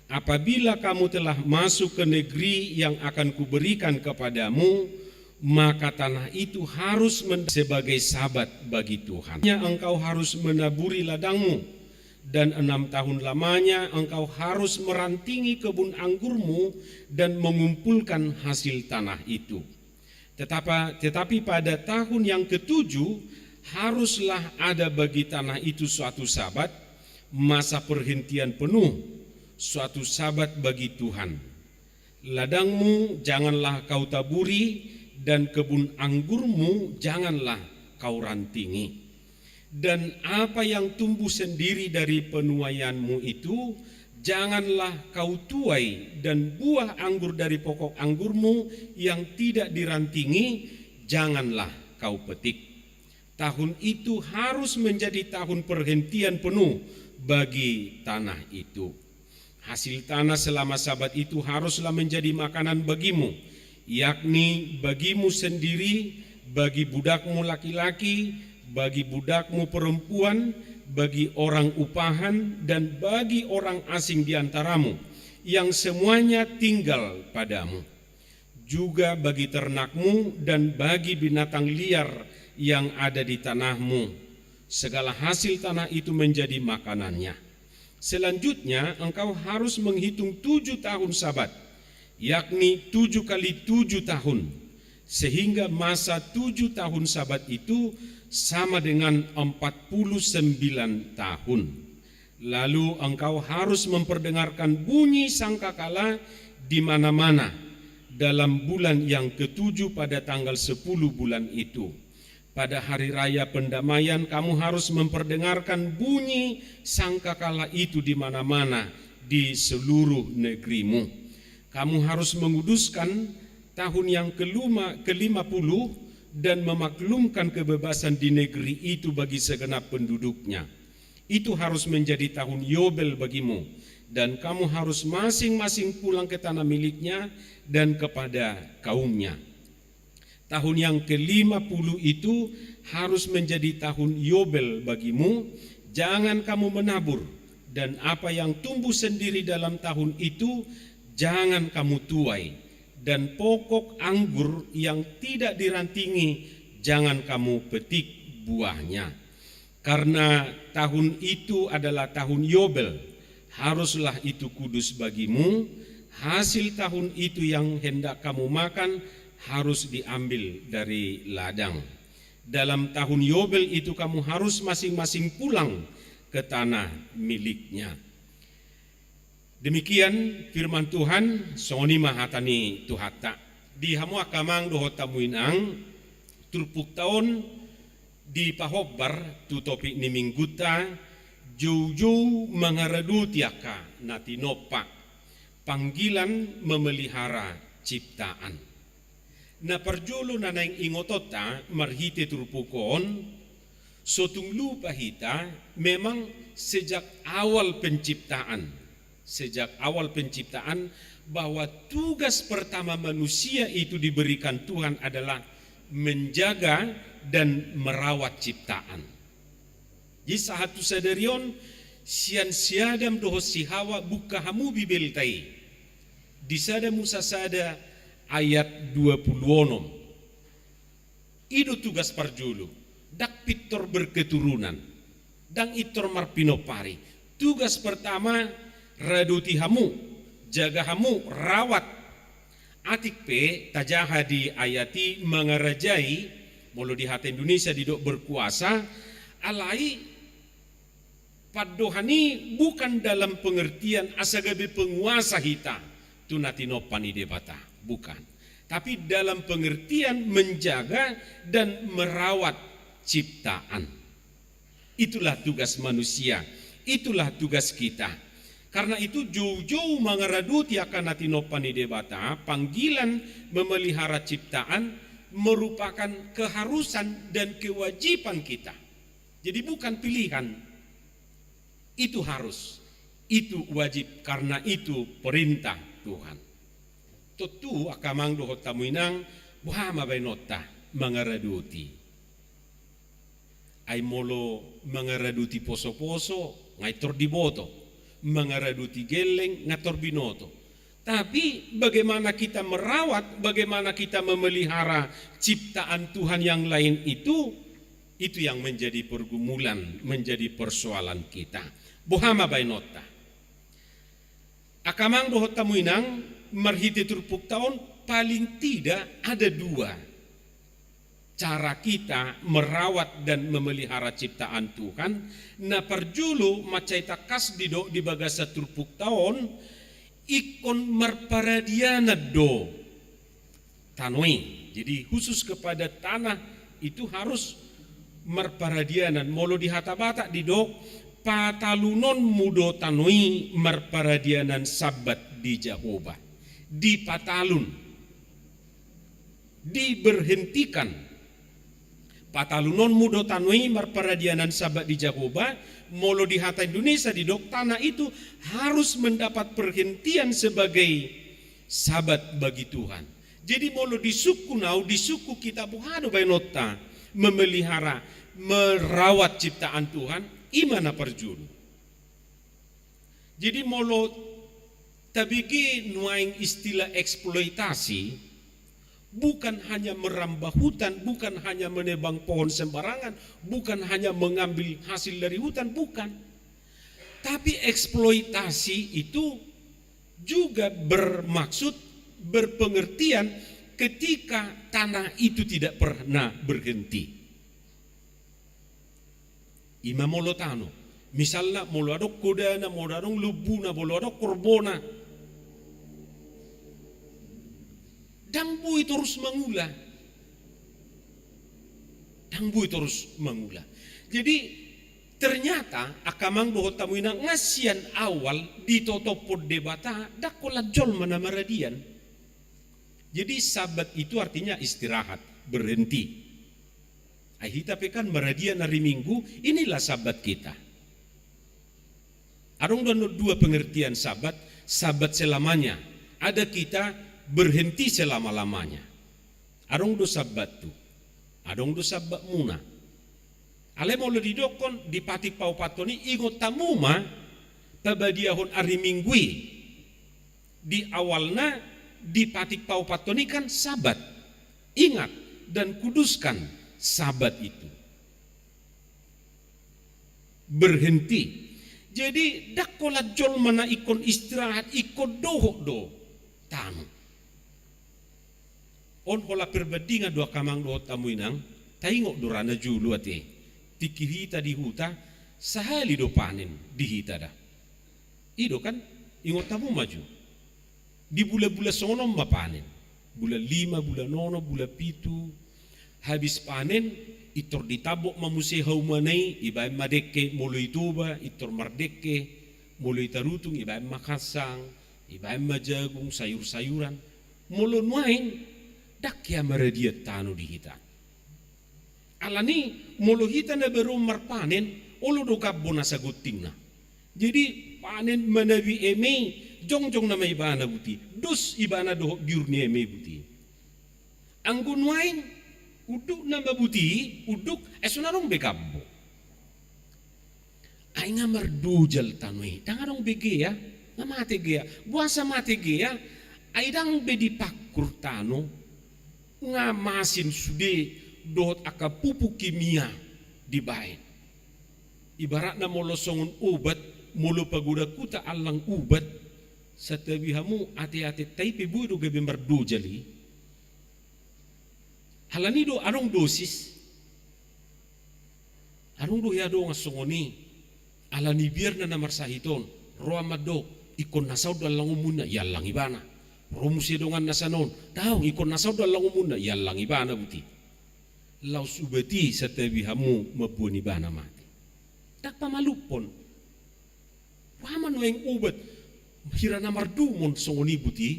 'Apabila kamu telah masuk ke negeri yang akan kuberikan kepadamu, maka tanah itu harus men-, sebagai Sabat bagi Tuhan. Hanya engkau harus menaburi ladangmu, dan enam tahun lamanya engkau harus merantingi kebun anggurmu dan mengumpulkan hasil tanah itu. Tetapa-, tetapi pada tahun yang ketujuh, haruslah ada bagi tanah itu suatu Sabat, masa perhentian penuh, suatu Sabat bagi Tuhan. Ladangmu janganlah kau taburi, dan kebun anggurmu janganlah kau rantingi. Dan apa yang tumbuh sendiri dari penuaianmu itu, janganlah kau tuai, dan buah anggur dari pokok anggurmu yang tidak dirantingi, janganlah kau petik. Tahun itu harus menjadi tahun perhentian penuh bagi tanah itu. Hasil tanah selama Sabat itu haruslah menjadi makanan bagimu, yakni bagimu sendiri, bagi budakmu laki-laki, bagi budakmu perempuan, bagi orang upahan, dan bagi orang asing di antaramu, yang semuanya tinggal padamu. Juga bagi ternakmu dan bagi binatang liar yang ada di tanahmu, segala hasil tanah itu menjadi makanannya. Selanjutnya, engkau harus menghitung tujuh tahun Sabat, yakni tujuh kali tujuh tahun, sehingga masa tujuh tahun Sabat itu sama dengan empat puluh sembilan tahun. Lalu engkau harus memperdengarkan bunyi sangkakala di mana-mana dalam bulan yang ketujuh pada tanggal sepuluh bulan itu. Pada hari raya pendamaian, kamu harus memperdengarkan bunyi sangkakala itu di mana-mana di seluruh negerimu. Kamu harus menguduskan tahun yang kelima, kelima puluh dan memaklumkan kebebasan di negeri itu bagi segenap penduduknya. Itu harus menjadi tahun Yobel bagimu, dan kamu harus masing-masing pulang ke tanah miliknya dan kepada kaumnya. Tahun yang kelima puluh itu harus menjadi tahun Yobel bagimu. Jangan kamu menabur, dan apa yang tumbuh sendiri dalam tahun itu jangan kamu tuai, dan pokok anggur yang tidak dirantingi jangan kamu petik buahnya. Karena tahun itu adalah tahun Yobel, haruslah itu kudus bagimu. Hasil tahun itu yang hendak kamu makan harus diambil dari ladang. Dalam tahun Yobel itu kamu harus masing-masing pulang ke tanah miliknya. Demikian firman Tuhan. Songon i ma hata ni Tuhanta. Di hamu angka amang dohot hamu inang, turpukta on dipahombar tu topik ni minggunta, joujou mangaradoti angka na tinompa, panggilan memelihara ciptaan. Na parjolo na naeng ingotonta marhite turpuk on, so tung lupa hita, memang sejak awal penciptaan, sejak awal penciptaan, bahwa tugas pertama manusia itu diberikan Tuhan adalah menjaga dan merawat ciptaan. Jadi sahat tu sadari on, sian si Adam dohot si Hawa, buka hamu Bibelta i. Di Sada Musa sada ayat dua puluh onom. I do tugas parjolo, ndang pintor berketurunan, ndang pintor marpinompari. Tugas pertama, radoti hamu, jaga hamu, rawat. Atik pe tajaha di ayat i mangarajai, molo di hata Indonesia didok berkuasa, alai pandohan i bukan dalam pengertian asa gabe penguasa hita tu na tinompa ni Debata, bukan. Tapi dalam pengertian menjaga dan merawat ciptaan. Itulah tugas manusia, itulah tugas kita. Karena itu, joujou mangaradoti angka na tinompa ni Debata, panggilan memelihara ciptaan, merupakan keharusan dan kewajiban kita. Jadi bukan pilihan. Itu harus, itu wajib, karena itu perintah Tuhan. Tontu angka amang dohot hamu inang, boha ma baenonta mangaradoti? Ai molo mangaradoti poso-poso, nga pintor diboto, mangaradoti gelleng, nga pintor binoto. Tapi bagaimana kita merawat, bagaimana kita memelihara ciptaan Tuhan yang lain itu, itu yang menjadi pergumulan, menjadi persoalan kita. Boha ma baenonta? Angka amang dohot hamu inang, marhite turpukta on, paling tidak ada dua cara kita merawat dan memelihara ciptaan Tuhan. Na parjolo, mansai tangkas didok di bagasan turpukta on, Ingkon marparadianan do tano i. Jadi khusus kepada tanah itu harus marparadianan. Molo di hata Batak didok, patalunonmu do tano i marparadianan Sabbat di Jahowa. Dipatalun. Diberhentikan. Patalunonmu do tano i marparadianan Sabbat di Jahowa. Molo di hata Indonesia didok, tanah itu harus mendapat perhentian sebagai Sabbat bagi Tuhan. Jadi molo di suku nau, di suku kita, boha do baenonta memelihara, merawat ciptaan Tuhan? I ma na parjolo. Jadi molo tabege nuaeng istilah eksploitasi, bukan hanya merambah hutan, bukan hanya menebang pohon sembarangan, bukan hanya mengambil hasil dari hutan, bukan. Tapi eksploitasi itu juga bermaksud, berpengertian ketika tanah itu tidak pernah berhenti. I ma molo tano. Misalna, molo adong hodana, molo adong lombuna, molo adong horbona, ndang boi torus mangula. Ndang boi torus mangula. Jadi, ternyata, angka amang dohot hamu inang, nga sian awal ditotophon Debata, ndang holan jolma na maradian. Jadi, Sabbat itu artinya istirahat, berhenti. Ai hita pe kan maradian ari Minggu, inilah Sabbat kita. Adong do annon dua pengertian Sabbat, Sabbat selamanya. Ada kita berhenti selama-lamanya. Adong do Sabbattu. Adong do Sabbatmuna. Alai molo didokkon di patik paopathon i, ingot hamu ma pabadiahon ari Minggu i. Di awalna, di patik paopathon i kan Sabbat. Ingat dan kuduskan Sabbat itu. Berhenti. Jadi, ndang holan jolma na ingkon istirahat, ingkon dohot do tano. On holan perbandingan do angka amang dohot hamu inang, taingot do ra na jolo ate. Tingki hita di huta, sahali do panen di hita da. I do kan, ingot hamu ma jo. Di bulan-bulan songon on ma panen. Bulan lima, bulan onom, bulan pitu. Habis panen, intor ditambok ma muse haumana i, ibaen ma dengke, molo i Toba, intor mardengke, molo i Tarutung, ibaen ma hansang, ibaen ma jagung, sayur-sayuran. Molo nuaeng, ndang hea maradian tano di hita. Alani, molo hita na baru marpanen, olo do gambo na saguntingna. Jadi, panen manabi eme i, jongjong nama ibana buti. Dos ibana dohot biur ni eme i buti. Anggo nuaeng, unduk nama buti, unduk, ai so na adong be gambo. Ai nga mardojal tano i, ndang adong be gea, nga mate gea, boasa mate gea, ai ndang be dipangkur tano, nga masin sude dohot angka pupuk kimia dibaen. Ibaratna molo songon obat, molo pagodang huta allang ubat, santabi hamu ate-atenta i pe boi do gabe mardojal i. Alani do adong dosis. Adong do hea dongan songon i. Alani biarna na marsahit on, ro ma mandok, ingkon na saut do allangonmuna, iallang ibana. Ro muse dongan na sanon, daong, ingkon na saut do allangonmuna, iallang ibana buti. Laos ubat i santabi hamu mamboan ibana mate. Ndang pamalumhon. Boha ma nuaeng ubat, hira na mardumon songon i buti,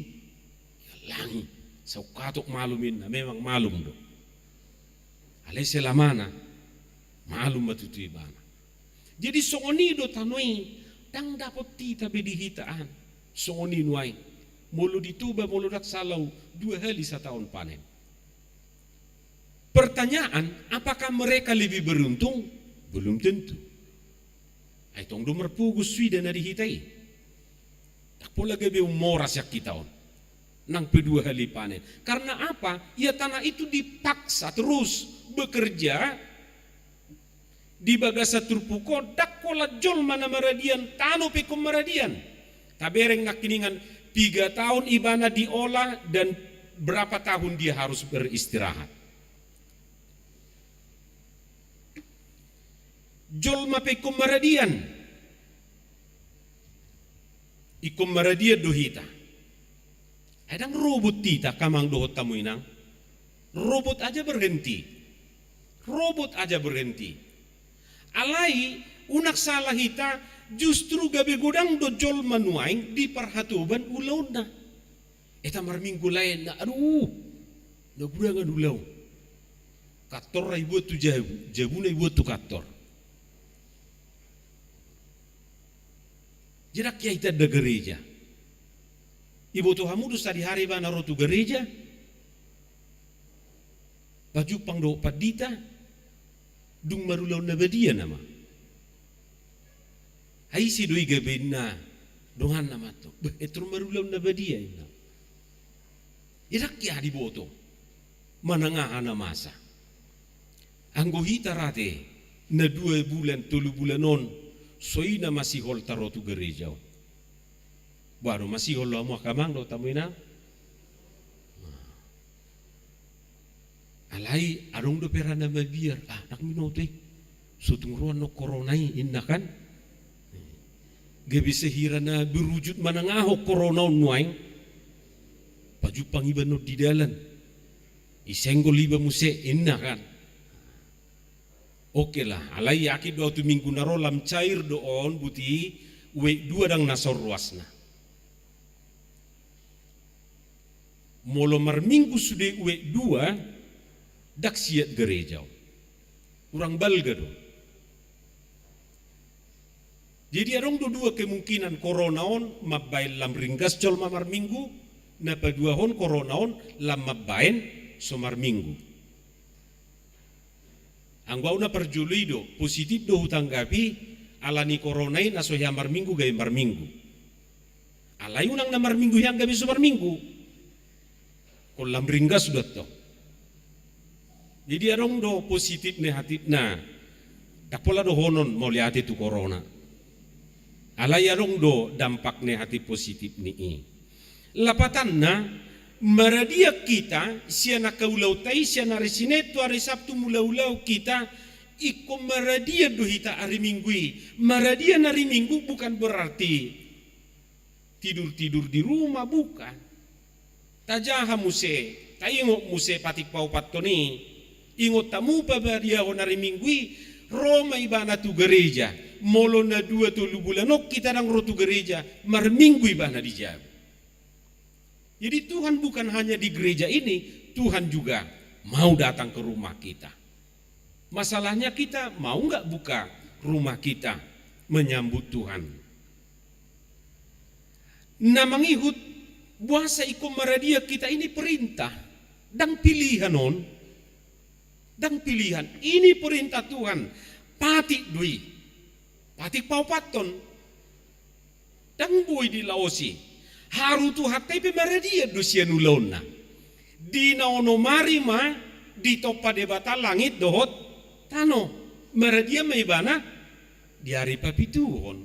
iallangi, saut hatop malum inna, memang malum do. Alai selamana, malum ma tutu ibana. Jadi songon i do tano i, ndang dapot hita be di hita an. Songon i nuaeng, molo di Toba, molo ndang sala au, dua hali sataon panen. Pertanyaan, apakah mereka lebih beruntung? Belum tentu. Ai tong do marpogu sude na di hita i. Ndang pola gabe umora sian hita on. Nang pe dua hali panen. Karena apa? Ya, tanah itu dipaksa terus bekerja di bagasan turpuk on, ndang holan jolma na maradian, tano pe ingkon maradian. Tabereng nangkiningan, piga taon ibana diolah dan berapa tahun dia harus beristirahat. Jolma pe ingkon maradian. Ingkon maradian do hita. Ai ndang robot hita, angka amang dohot hamu inang. Robot aja berhenti. Robot aja berhenti. Alai, unang salah hita, justru gabe godang do jolma nuaeng di parhatoban ulaonna. Hita marminggu laenna, aduh, na gudangan ulaon. Kantor ra ibuat tu jabu, jabu na ibuat tu kantor. Jadi ndang hea itanda gareja. Iboto hamu do sadihari ibana ro tu gareja, pajumpang dohot pandita, dung marulaon na badia nama. Ai ise do i gabe inna donganna ma antong. Bah, eh, tor marulaon na badia inna. Ndang hea diboto manang aha na masa. Anggo hita rade, na dua bulan, tolu bulan on, so i na masihol ta ro tu gareja on. Boha do masihol do hamu angka amang dohot hamu inang? Alai adong dope ra na mabiar, ah, ndang binoto i. So tung ro annon corona i, inna kan. Gabe sahira na berujut manang aha corona on nuaeng. Pajumpang iba annon di dalan. Isenggol iba muse, inna kan. Oke lah, alai yakin do au tu minggu na ro lam cair do on, buti week dua ndang na saur ruasna. Molo marminggu sude week dua, ndang siat gareja on. Kurang balga do. Jadi adong do dua kemungkinan, corona on mambaen lam ringgas jolma marminggu, na paduahon corona on lam mambaen so marminggu. Anggo au na parjolo i do, positif do hutanggapi, alani corona i na so hea marminggu gabe marminggu. Alai unang na marminggu hian gabe so marminggu. Ingkon lam ringgas do antong. Jadi adong do positif negatifna. Ndang pola dohonon mauliate tu corona. Alai adong do dampak negatif positif ni i. Lapatanna, maradian hita, sian angka ulaonta i, sian ari Senin tu ari Sabtu mulaulaon hita, ingkon maradian do hita ari Minggu i. Maradian ari Minggu bukan berarti tidur-tidur di rumah, bukan. Tajaha muse, taingot muse patik paopathon i. Ingot hamu pabadiahon ari Minggu i, ro ma ibana tu gareja. Molo na dua tolu bulan on hita ndang ro tu gareja, marminggu ibana di jabu. Jadi Tuhan bukan hanya di gereja ini, Tuhan juga mau datang ke rumah kita. Masalahnya kita mau nggak buka rumah kita menyambut Tuhan? Na mangihut boasa ingkon maradian hita, ini perintah, ndang pilihan on, ndang pilihan, ini perintah Tuhan, patik do i, patik paopathon. Ndang boi dilaosi. Haru Tuhanta i pe maradian do sian ulaonna. Di na onom ari ma ditompa Debata langit dohot tano. Maradian ma ibana di ari papituhon.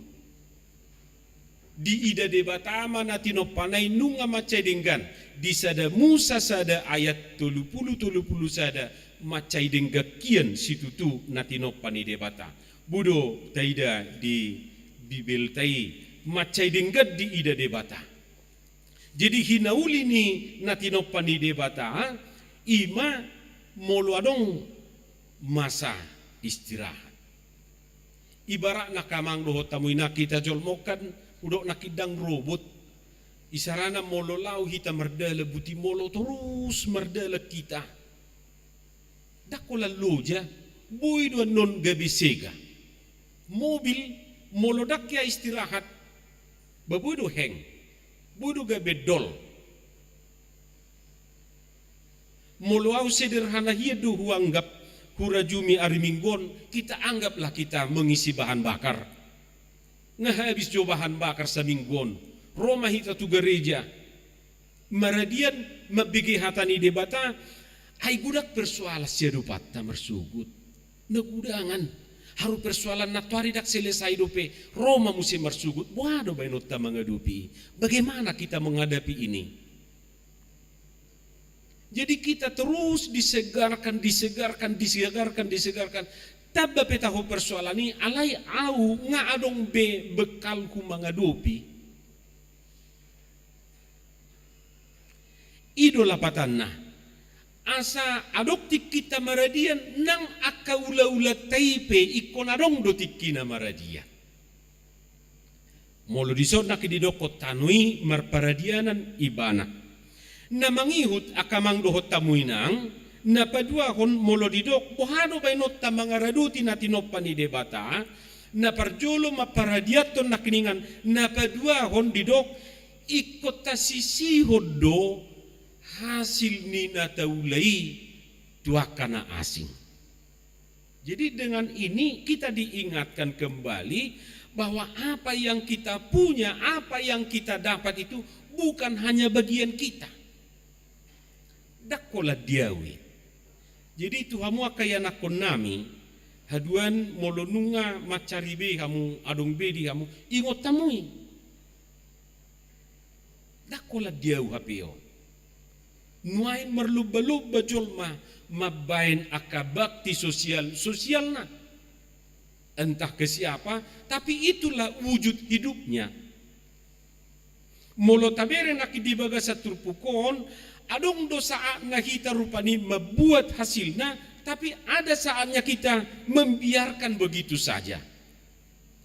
Diida Debata ma na tinompana i nunga mansai denggan. Di sada Musa sada ayat tolu pulu tolu pulu sada, mansai denggan hian situtu na tinompa ni Debata. Boi do taida di Bibelta i, mansai denggan diida Debata. Jadi hinauli ni na tinompa ni Debata, i ma molo adong masa istirahat. Ibaratna angka amang dohot hamu inang, hita jolma on kan, hudok nangkin ndang robot. Isarana molo laho hita mardalan, buti molo torus mardalan hita, ndang holan loja, boi do annon gabe sega. Mobil, molo ndang hea istirahat, ba boi do hang, boi do gabe dol. Molo au sederhana hian do huanggap, hurajumi ari Minggu on, kita anggaplah kita mengisi bahan bakar. Nga habis jo bahan bakar saminggu on, ro ma hita tu gareja. Maradian mambege hata ni Debata, ai godang persoalan siadopanta marsogot. Na gudangan, haru persoalan na tuari ndang selesai dope, ro ma muse marsogot, boha do baenonta mangadopi i? Bagaimana kita menghadapi ini? Jadi kita terus disegarkan, disegarkan, disegarkan, disegarkan. Tamba pe taho persoalan i, alai au nga adong be bekalku mangadopi. I do lapatanna. Asa adong tingkinta maradian, nang angka ulaulanta i pe ingkon adong do tingkina maradian. Molo dison nangkin didokkon tano i marparadianan ibana. Na mangihut angka amang dohot hamu inang, na paduahon molo didok boha do baenonta mangaradoti na tinompa ni Debata, na parjolo mamparadianhon nangkiningan, na paduahon didok ingkon tasisihon do hasil ni na taula i tu angka na asing. Jadi dengan ini kita diingatkan kembali bahwa apa yang kita punya, apa yang kita dapat itu bukan hanya bagian kita. Ndang holan di ahu i. Jadi tu hamu angka ianakhonnami, haduan molo nunga mansari be hamu, adong be di hamu, ingot hamu i. Ndang holan di ahu hape on. Nuaeng marlomba-lomba jolma mambaen angka bakti sosial, sosialna. Entah ke siapa, tapi itulah wujud hidupnya. Molo tabereng nangkin di bagasan turpuk on, adong do saatna hita rupani mambuat hasilna, tapi ada saatnya kita membiarkan begitu saja.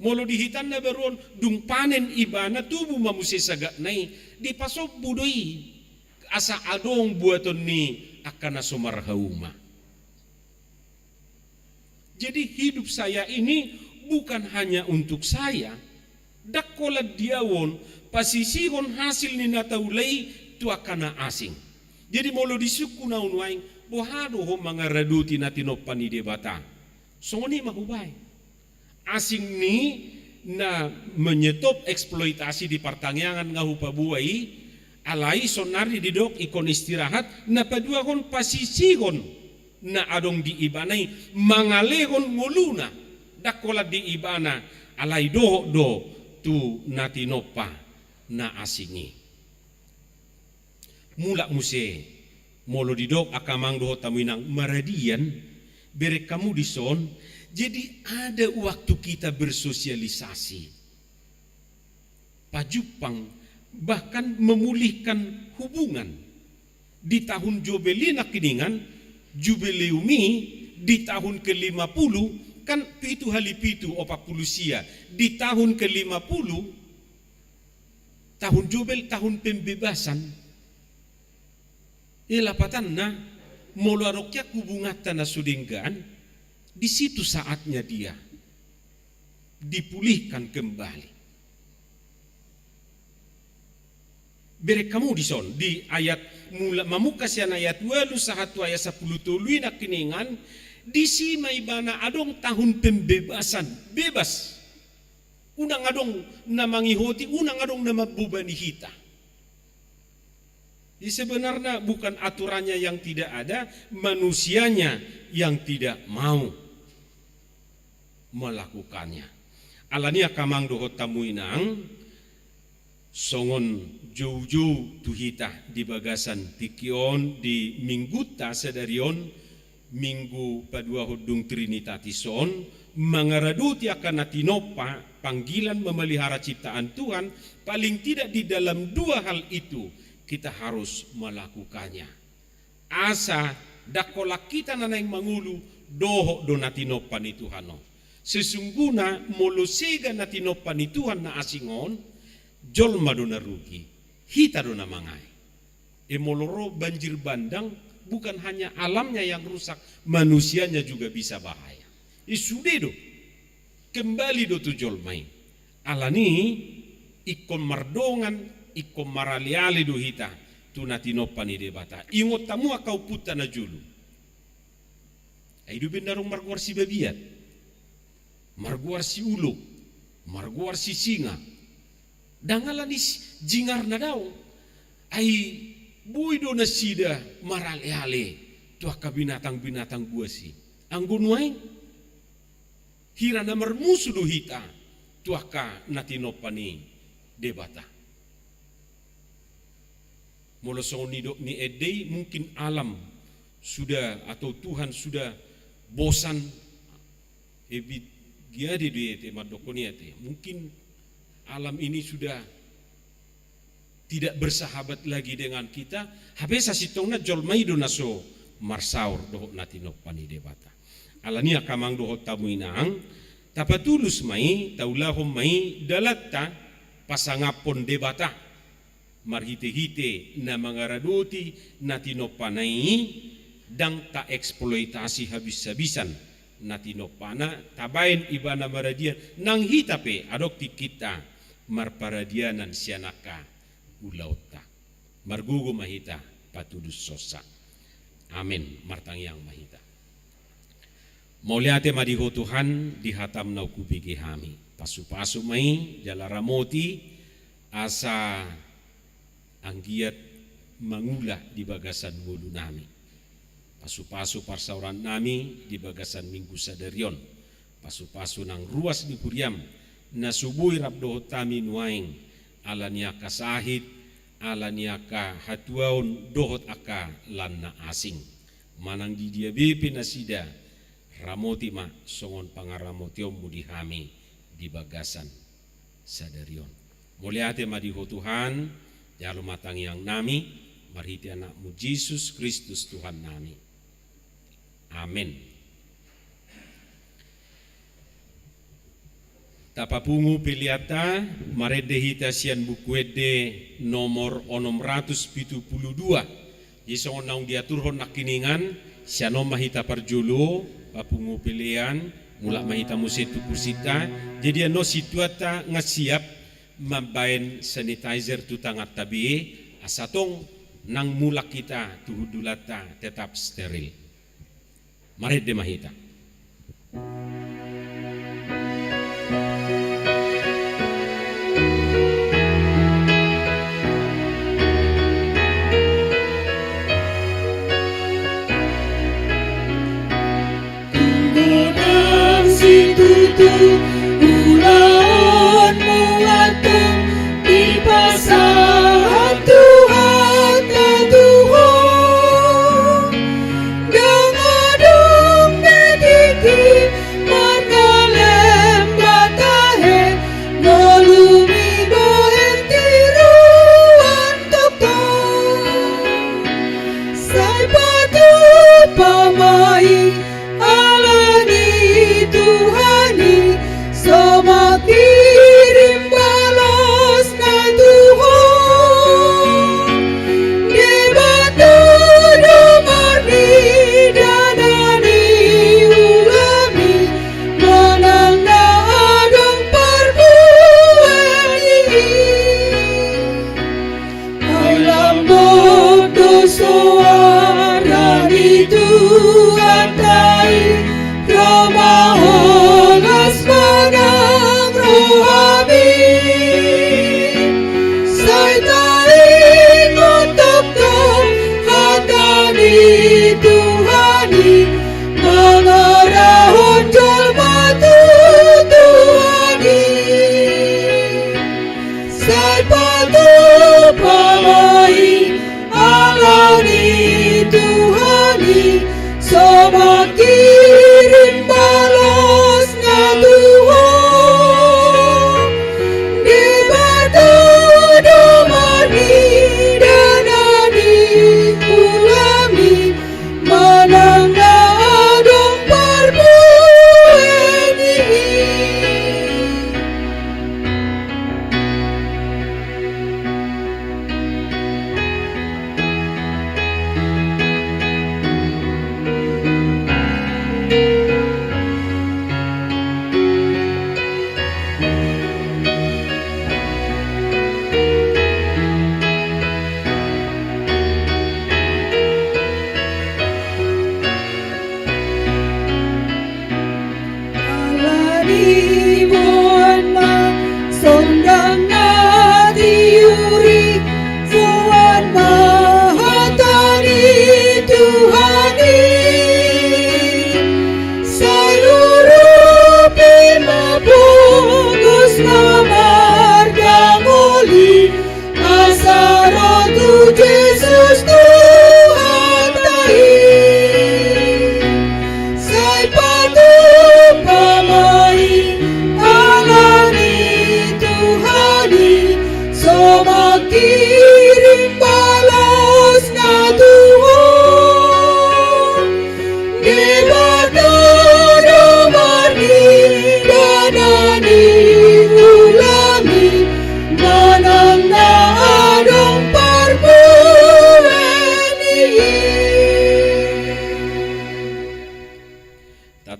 Molo di hita na baru on, dung panen ibana, tubu ma muse sagatna i, dipasombu do i, asa adong buaton ni angka na so marhauma. Jadi hidup saya ini bukan hanya untuk saya. Ndang holan di ahu on pasisihon hasil ni na taula i tu angka na asing. Jadi molo disungkun ahu nuaeng, boha do ho mangaradoti na tinompa ni Debata? Songon i ma hubaen. Asing ni na menyetop eksploitasi di partangiangan nga hupaboa i, alai sonari didok ingkon istirahat, na paduahon pasisihon na adong di ibana i, mangalehon ngoluna, ndang holan di ibana, alai dohot do tu na tinompa na asing i. Mulak muse, molo didok angka amang dohot hamu inang maradian, bereng hamu dison, jadi ada waktu kita bersosialisasi. Pajumpang, bahkan memulihkan hubungan. Di tahun Jobel i nangkiningan, Jubileum i di tahun ke lima puluh, kan pitu hali pitu, opat puluh sia. Di tahun ke lima puluh, tahun Jobel, tahun pembebasan. I lapatanna, molo adong hian hubunganta na so denggan, di situ saatnya dia dipulihkan kembali. Bereng hamu dison, di ayat mula, mamungka sian ayat ualu sahat tu ayat sampulu tolu i nangkiningan, disi ma ibana adong tahun pembebasan, bebas. Unang adong na mangihoti, unang adong na mambobani hita. Jadi sebenarnya bukan aturannya yang tidak ada, manusianya yang tidak mau melakukannya. Alani i angka amang dohot hamu inang, songon joujou tu hita di bagasan tingki on di minggunta sadari on, Minggu paduahon dung Trinitatis on, mangaradoti angka na tinompa panggilan memelihara ciptaan Tuhan, paling tidak di dalam dua hal itu kita harus melakukannya. Asa ndang holan hita na naeng mangolu, dohot do na tinompa ni Tuhan on. Sesungguhna molo sega na tinompa ni Tuhan na asing on, jolma do na rugi, hita do na mangae. E, molo ro banjir bandang, bukan hanya alamnya yang rusak, manusianya juga bisa bahaya. I sude do, kembali do tu jolma i. Alani i ingkon mardongan, ingkon maraleale do hita tu na tinompa ni Debata. Ingot hamu angka ompunta na jolo. Ai do umbahen adong margoar si babiat, margoar si ulo, margoar si singa. Ndang alani si-, jingarna daong. Ai boi do nasida maraleale tu angka binatang-binatang buas i. Anggo nuaeng, hira na marmusu do hita tu angka na tinompa ni Debata. Molo songon nidok ni ende i, mungkin alam sudah atau Tuhan sudah bosan, e, bit giade do i ate, mandokkon i ate. Mungkin alam ini sudah tidak bersahabat lagi dengan kita, hape sasintongna jolma i do na so marsaor dohot na tinompa ni Debata. Alani i angka amang dohot hamu inang, tapatulus ma i, taulahon ma i dalanta pasangaphon Debata marhitehite na mangaradoti na tinompana i, ndang taeksploitasi habis-habisan na tinompana, tabaen ibana maradian, nang hita pe adong tingkinta marparadianan sian angka ulaonta. Margogo ma hita patudus songon i. Amen. Martangiang ma hita. Mauliate ma di Ho Tuhan, di hatam na hubege hami. Pasupasu ma i, jala ramoti, asa anggiat mangula di bagasan ngolunami. Pasupasu parsaorannami di bagasan Minggu sadari on. Pasupasu nang ruas ni huriam, na so boi rap dohot hami nuaeng, ala ni angka sahit, ala ni angka hatuaon dohot angka lan na asing. Manang di dia be pe nasida, ramoti ma songon pangaramotionmu di hami di bagasan sadari on. Mauliate ma di Ho Tuhan, jalo ma tangiangnami, marhite Anakmu Jesus Kristus Tuhannami. Amen. Tapapungu peleanta, marende hita sian Buku Ende nomor onom ratus pitu pulu dua. Jadi songon naung diaturhon nangkiningan, sian on ma hita parjolo, papungu pelean, mulak ma hita muse tu kursinta. Jadi annon situanta nga siap mambaen sanitizer tu tanganta be, asa tong nang mulak hita tu hundulanta tetap steril. Marende ma hita. Tung godang situtu ulaonmu, antong dipasahat Tuhanta tu ho. Ndang adong be tingki marnalem ba tahe, ngolumi bohen tiruan tongtong. Sai patupa ma i, ala ni Tuhan i,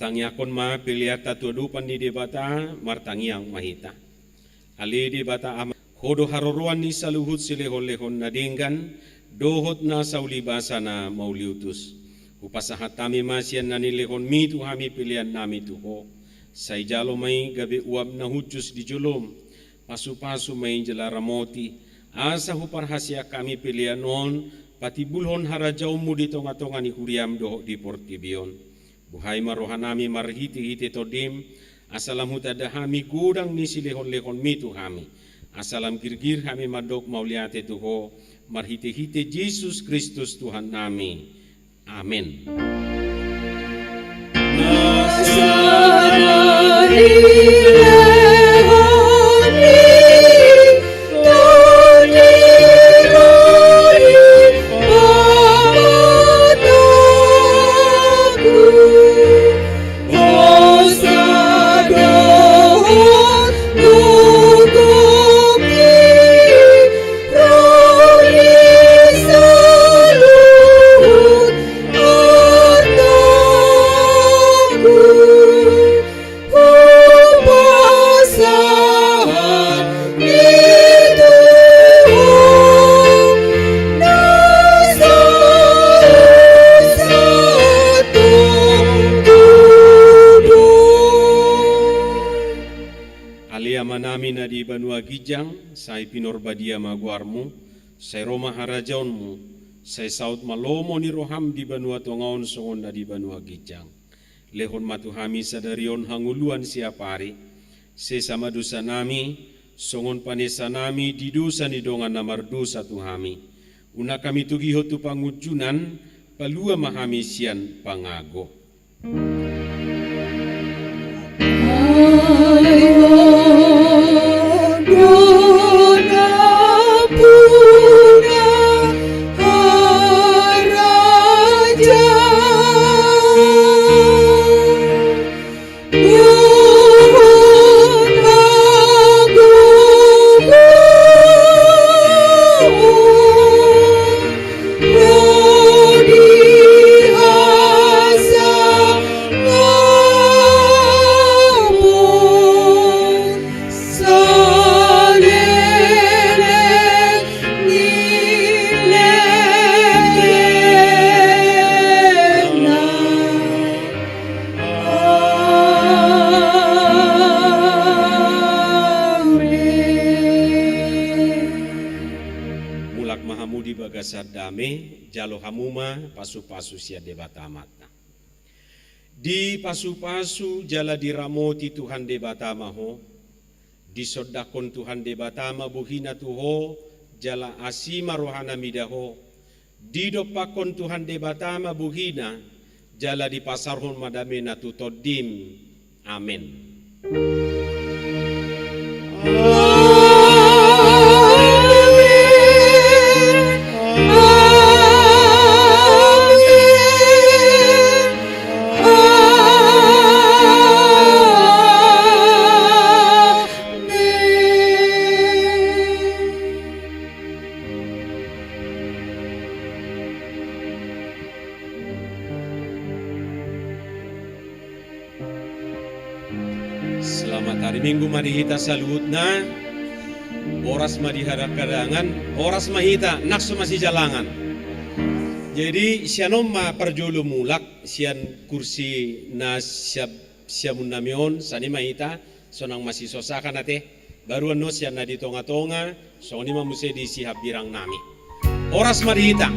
Tangiangkon ma peleanta tu adopan ni Debata, martangiang ma hita. Ale Debata Ama, Ho do haroroan ni saluhut silehonlehon na denggan dohot na saulibasa na mauliutus. Hupasahat hami ma sian na nilehonMi tu hami peleannami tu Ho. Sai jalo ma i gabe uap na hushus di joloM. Pasupasu ma i jala ramoti, asa huparhaseang hami pelean on patimbulhon harajaonMu di tongatonga ni huriaM dohot di portibi on. Buhai ma rohanami marhitehite TondiM, asa lam hutanda hami godang ni silehonlehonMi tu hami. Asa lam girgir hami mandok mauliate tu Ho, marhitehite Jesus Kristus Tuhannami. Amen. Ale Amanami na di banua ginjang, sai pinarbadia ma goarMu, sai ro ma harajaonMu, sai saut ma lomo ni rohaM di banua tonga on songon na di banua ginjang. Lehon ma tu hami sadari on hangoluan siapari, sesa ma dosanami, songon panesanami di dosa ni dongan na mardosa tu hami. Unang hami togihon tu pangunjunan, palua ma hami sian pangago. Mulak ma hamu di bagasan dame, jalo hamu ma pasupasu sian Debata Amanta. Dipasupasu jala diramoti Tuhan Debata ma ho, disondangkon Tuhan Debata ma bohiNa tu ho, jala asi ma rohaNa mida ho, didompakkon Tuhan Debata ma bohiNa, jala dipasaorhon ma dameNa tu tondim. Amen. Selamat hari Minggu ma di hita saluhutna. Horas ma di hadangadangan, horas ma hita, nang so masijalangan. Jadi, sian on ma parjolo mulak, sian kursi na siap, siamun nami on, sian i ma hita, sonang masisosakan ate, baru annon sian na di tongatonga, songon i ma muse di sihabirang nami. Horas ma di hita.